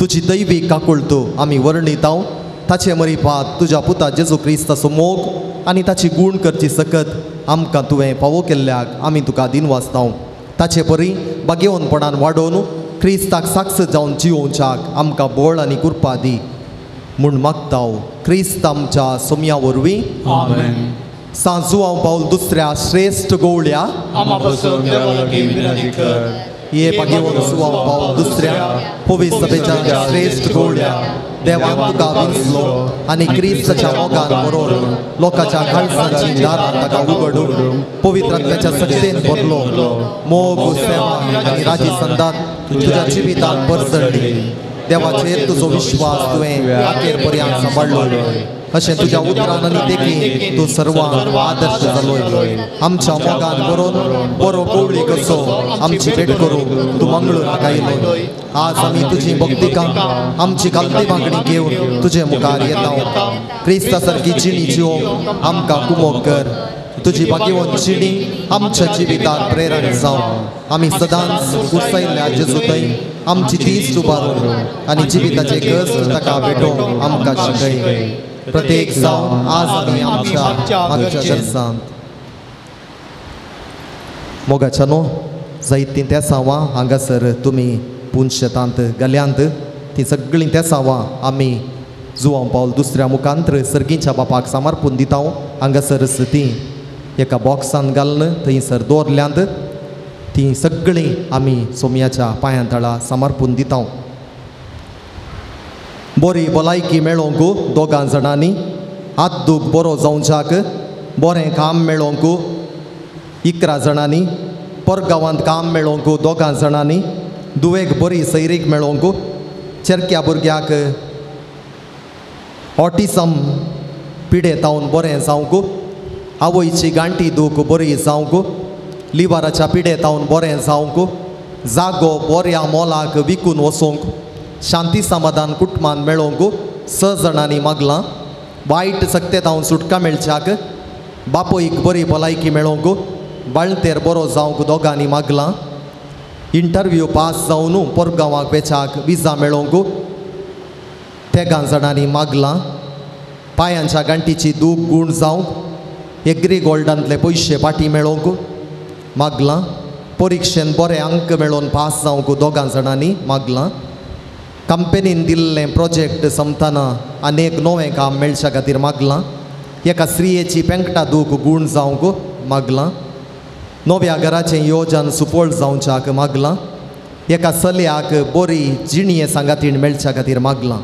Speaker 2: तुजी दैवी काकुळटो आमी वर्णिताव. ताचे मरिपात तुज्या पुता जेजू क्रिस्ताचो मोग आनी ताची गूण करची सकत आमकां तुवें फावो केल्ल्याक आमी तुका दिनवासताव. ताचे परी भाग्यवंतपणान वाडोवन क्रिस्ताक साक्ष जावन जिवोवच्याक आमकां बळ आनी कृपा दी म्हूण मागताव क्रिस्त आमच्या सोमया वरवीं.
Speaker 3: आमेन.
Speaker 2: सांत जुआंव पावल दुसऱ्या श्रेश्ठ गोवळ्या ये भाग्यवंत जुआंव पावल दुसऱ्या पवित्र सभेच्या श्रेश्ठ गोवळ्या देवान तुका विंचलो आनी क्रिस्ताच्या मोगान बरोवन लोकांच्या काळजाची दारां ताका उगडून पवित्र आत्म्याच्या शक्तेन भरलो. मोग, सेवा आनी राजी संदान तुज्या जिवितांत परजळ्ळी. देवाचेर तुजो विश्वास तुवें अखेर पर्यंत सांबाळ्ळो. अशें तुज्या उतरान आनी देखी तूं सर्वांक आदर्श जालो. आमच्या मोगान बरोवन बरो कोवळी कसो आमची भेट करूं तूं मंगळूराक आयलो. आज आमी तुजी भक्तिकां आमची कालती मागणी घेवन तुजे मुखार येता. क्रिस्ता सारकी जिणी जिवोवंक आमकां कुमोक कर. तुजी भाग्यवंत जिणी आमच्या जिवितांत प्रेरण जावं. आमी सदांच कुर्सायल्ल्या जेजू थंय आमची तीच उबारून आनी जिविताचे गस्त ताका भेटोवंक आमकां शिकय. प्रत्येक जावन आज आमी आमच्या मागच्या गरजांत मोगाच्या न्हू जायतीं तेसांवां हांगासर तुमी पुंज शेतांत गल्यांत तीं सगळीं तेसांवां आमी जुआंव पावल दुसऱ्या मुखांत्र सर्गीच्या बापाक समर्पून दिता. हांगासरच तीं एका बॉक्सान घालून थंयसर दवरल्यांत. तीं सगळीं आमी सोमयाच्या पांयां तळा समर्पून दिता. बरी भलायकी मेळोवंक दोगां जाणांनी, हात दूख बरो जावच्याक, बरें काम मेळोवंक 11 जाणांनी, परगांवांत काम मेळोवंक 2 जाणांनी, दुवेक बरी सैरीक मेळोवंक, चेरक्या भुरग्याक ऑटिसम पिडेतावन बरें जावंक, आवयची गांठी दूख बरी जावंक, लिवराच्या पिडेतावन बरें जावंक, जागो बऱ्या मोलाक विकून वचूंक, शांती समाधान कुटुंबान मेळोवंक 6 जाणांनी मागलां. वायट सक्तेतावन सुटका मेळच्याक, बापूयक बरी भलायकी मेळोवंक, बाळंतेर बरो जावंक 2 मागलां. इंटरव्यू पास जावन परगांवाक वेच्याक विजा मेळोवंक 3 जाणांनी मागलां. पांयांच्या गांठीची दूख गूण जावंक, एग्री गोल्डांतले पयशे पाटी मेळोवंक मागलां. परिक्षेन बरे अंक मेळोवन पास जावंक 2 जाणांनी मागलां. कंपनीन दिल्लें प्रोजेक्ट सोंपतना आनी एक नवें काम मेळच्या खातीर मागलां. एका स्त्रियेची पेंकटा दूख गूण जावंक मागलां. नव्या घराचें योजन सुफळ जावच्याक मागलां. एका चलयाक बरी जिणये सांगातीण मेळच्या खातीर मागलां.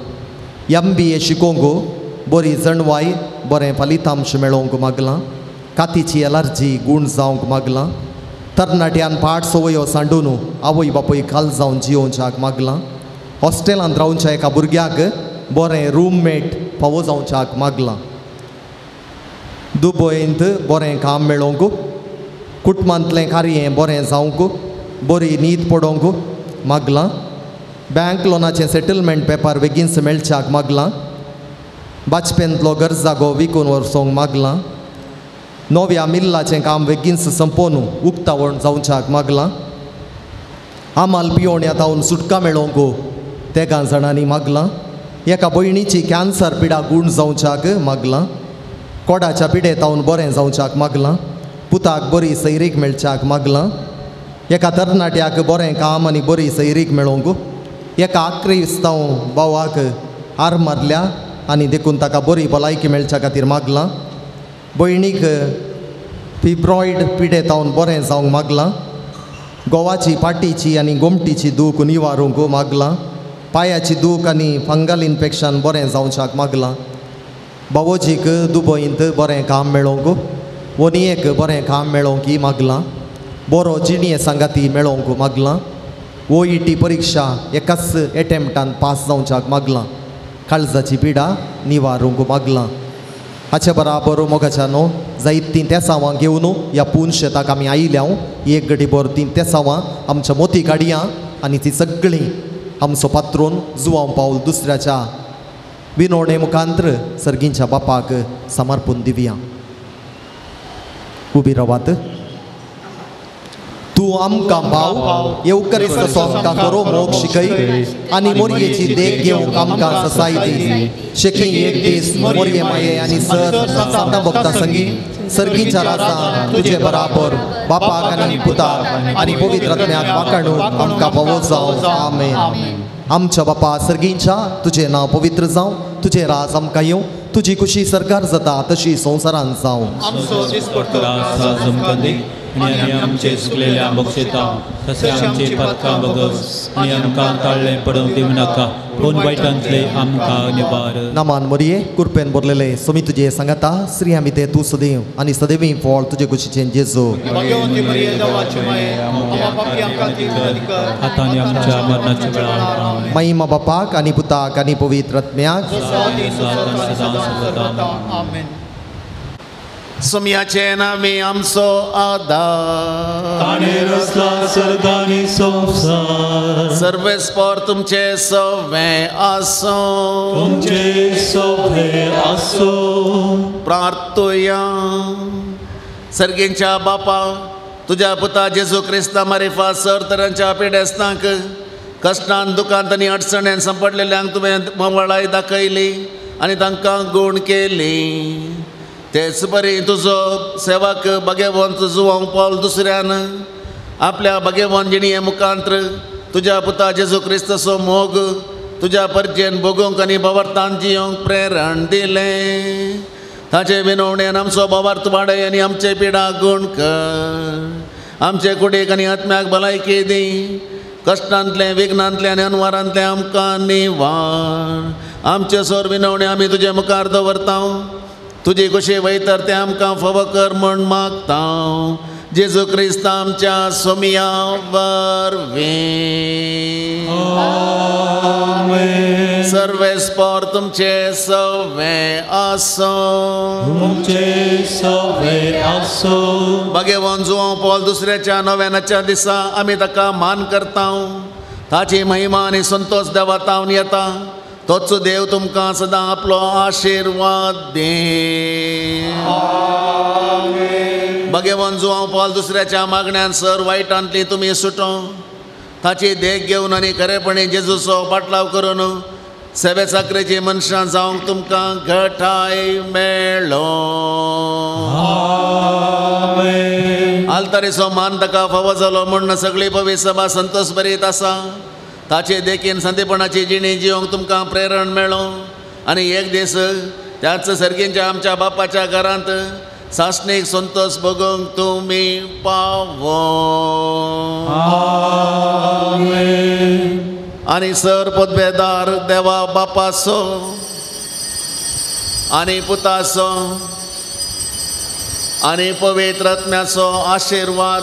Speaker 2: MBA शिकोवंक बरी जणवाय बरें फलितांश मेळोवंक मागलां. कातीची एलर्जी गूण जावंक मागलां. तरणाट्यान पाट संवयो सांडून आवय बापूय खाल जावन जियोवच्याक मागलां. हॉस्टेलांत रावच्या एका भुरग्याक बरें रूममेट फावो जावच्याक मागलां. दुबयंत बरें काम मेळोवंक, कुटुंबांतलें कार्य बरें जावंक, बरी न्हीद पडोवंक मागलां. बँक लोनाचें सेटलमेंट पेपर बेगीनच मेळच्याक मागलां. बाजपेंतलो गरजागो विकून वचोंक मागलां. नव्या मिल्लाचें काम बेगीनच संपोवन उक्तावण जावच्याक मागलां. आमाल पियोण्या तावन सुटका मेळोवंक 3 जाणांनी मागलां. एका भयणीची कॅन्सर पिडा गूण जावच्याक मागलां. कोडाच्या पिडेतावन बरें जावच्याक मागलां. पुताक बरी सैरीक मेळच्याक मागलां. एका तरणाट्याक बरें काम आनी बरी सैरीक मेळोवंक, एका आक्रिस्तांव भावाक हार मारल्या आनी देखून ताका बरी भलायकी मेळच्या खातीर मागलां. भयणीक फिब्रॉयड पिडेतावन बरें जावंक मागलां. गोवाची पाटीची आनी गोमटीची दूख निवारूंक मागलां. पांयाची दूख आनी फंगल इन्फेक्शन बरें जावच्याक मागलां. बावोजीक दुबयंत बरें काम मेळोवंक, वनियेक बरें काम मेळोवंक मागलां. बरो जिणये सांगाती मेळोवंक मागलां. OET परिक्षा एकाच एटेम्प्टान पास जावच्याक मागलां. काळजाची पिडा निवारूंक मागलां. हाचे बराबर मोगाच्या न्हू जायतीं तेसांवां घेवन ह्या पून शेताक आमी आयिल्ल्या. एक गडी भर तीं तेसांवां आमच्या मोती काडया आनी ती सगळीं आमचो पात्रून जुआंव पावल दुसऱ्याच्या विनोणे मुखांत्र सर्गींच्या बापाक समर्पून दिवया. उबी रावात. तूं तूं आमकां भाव येवकरिस्ताचो आमकां बरो मोग शिकय आनी मोरयेची देख घेवंक आमकां ससाय दी. शेकी एक दीस मोरये माये आनी सर सांता भक्ता संगी सर्गीच्या राजा तुजे बराबर बापाक आनी पुताक आनी पवित्र आत्म्याक वाखाणून आमकां फावो जावं. आमेन. आमच्या बापा सर्गींच्या तुजें नांव पवित्र जावं, तुजें राज आमकां येवं, तुजी खुशी सरकार जाता तशी संवसारांत जावं.
Speaker 4: आनी आमी आमचे चुकलेल्या बक्षिता तशें आमचे पातकां बगस आनी आमकां ताळ्ळें पडूंक दिवं नाका, पूण वायटांतले आमकां निवार.
Speaker 2: नामान मोरये कुरपेन भरलेले सोमी तुजे सांगाता श्री आमी ते तूं सदैव आनी सदैवी फळ तुजे कुशीचें जेजू.
Speaker 4: आतां आनी आमच्या मरणाच्या वेळार.
Speaker 2: महिमा बापाक आनी पुताक आनी पवित्र आत्म्याक.
Speaker 5: सोम्याचे नामे आमचो आदार,
Speaker 4: ताणें रचला सर्ग आनी संवसार.
Speaker 5: सर्वेस्पर तुमचे सवें आसूं,
Speaker 4: तुमचे सवें आसूं.
Speaker 5: प्रार्थुया. सर्गींच्या बापा, तुज्या पुता जेजू क्रिस्ता मारिफा सर तरांच्या पिडेस्तांक कश्टान दुकांत आनी अडचणेन सांपडलेल्यांक तुवें मवळाय दाखयली आनी तांकां गूण केली. तेच बरी तुजो सेवक भाग्यवंत जुवांव पावल दुसऱ्यान आपल्या भाग्यवंत जिणये मुखांत्र तुज्या पुता जेजू क्रिस्ताचो मोग तुज्या परजेन भोगूंक आनी भावार्थान जियोंक प्रेरण दिलें. ताचे विनवणेन आमचो भावार्थ वाडय आनी आमचे पिडा गूण कर. आमचे कुडीक आनी आत्म्याक भलायकी दी. कश्टांतलें विघ्नांतलें आनी अनवारांतलें आमकां निवार. आमचे सोर विनवणे आमी तुजे मुखार दवरता. तुजी खुशी वयतर तें आमकां फावो कर म्हूण मागता. जेजू क्रिस्त आमच्या सोमिया वरवीं. सर्वेस्पर तुमचे सवें आसूं,
Speaker 4: तुमचे सवें आसूं.
Speaker 5: भाग्यवान जुवांव पॉल दुसऱ्याच्या नव्यानाच्या दिसा आमी ताका मान करता. ताची महिमा आनी संतोश देवा तावन येता. तोच देव तुमकां सदां आपलो आशिर्वाद दी. भाग्यवान जुवांव पॉल दुसऱ्याच्या मागण्यान सर वायटांतली तुमी सुटो. ताची देख घेवन आनी खरेपणी जेजूचो पाटलाव करून सेवे चाकरेची मनशां जावंक तुमकां घटाय मेळो. आल्तारीचो मान ताका फावो जालो म्हूण सगळी पवित्र सभा संतोश भरीत आसा. ताचे देखीन संदेपणाची जिणी जिवंक तुमकां प्रेरण मेळो आनी एक दीस त्याच सर्गींच्या आमच्या बापाच्या घरांत सासणीक संतोश भोगूंक तुमी पावो. आनी सर पदवेदार देवा बापाचो आनी पुताचो आनी पवित्र आत्म्याचो आशिर्वाद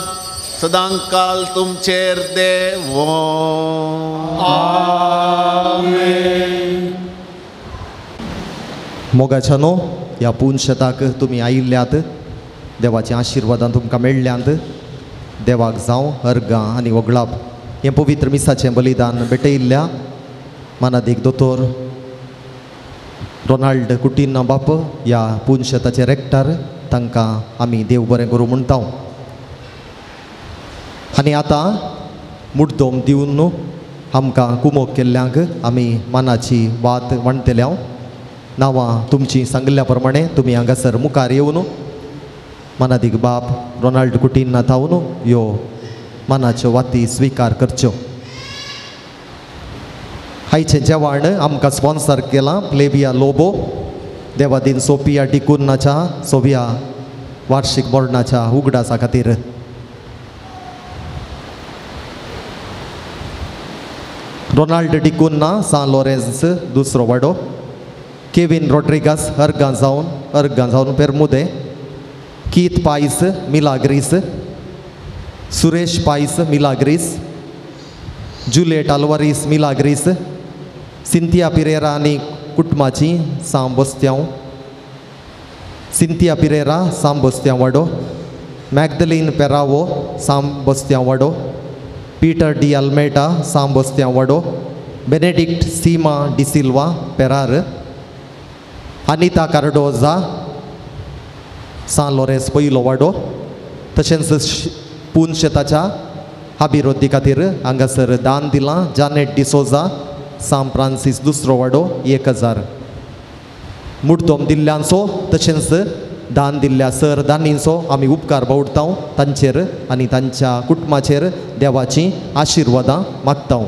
Speaker 5: सदांकाल तुमचेर देवो.
Speaker 4: आमेन.
Speaker 2: मोगाच्यानो, ह्या पुनशेताक तुमी आयिल्ल्यात, देवाच्या आशिर्वादान तुमकां मेळ्ळ्यांत. देवाक जावं अर्गां आनी वगळाप. हें पवित्र मिसाचें बलिदान भेटयिल्ल्या मानादीक दोतोर रोनाल्ड कुटिन्हा बाप ह्या पुनशेताचे रेक्टर, तांकां आमी देव बरें करूं म्हणटा. आनी आतां मुड्डोम दिवन आमकां कुमोक केल्ल्यांक आमी मानाची वात वांटतल्या. नांवां तुमची सांगिल्ल्या प्रमाणे तुमी हांगासर मुखार येवन मानादीक बाप रोनाल्ड कुटिन्हा थावन ह्यो मानाच्यो वाती स्विकार करच्यो. आयचें जेवण आमकां स्पॉन्सर केलां प्लेबिया लोबो, देवादीन सोपिया डिकुन्नाच्या सोबिया वार्षिक मरणाच्या उगडासा खातीर. रोनाल्ड डिकुन्हा सान लॉरेन्स दुसरो वाडो, केविन रॉड्रिगास अर्गां जावन पेरमुदे, कीत पायस मिलाग्रीस, सुरेश पायस मिलाग्रीस, जुलियट आल्वारीस मिलाग्रीस, सिंथिया पिरेरा आनी कुटुंबाची सांबोस्त्यांव, सिंथिया पिरेरा सांबोस्त्यांव वाडो, मॅगदलीन पेरावो सांबोस्त्यांव वाडो, पीटर डी अल्मेटा सांबोस्त्यांव वाडो, बेनेडिक्ट सीमा डिसिल्वा पेरार, अनिता कार्डोजा सान लॉरेन्स पयलो वाडो, तशेंच पुनशेताच्या अभिवृद्धी खातीर हांगासर दान दिलां जानेट डिसोजा सांत फ्रांसीस दुसरो वाडो 1000 मुड्डोम दिल्ल्यांचो तशेंच दान दिल्ल्या सर दानींचो आमी उपकार बावडता तांचेर आनी तांच्या कुटुंबाचेर देवाचीं आशिर्वादां मागता.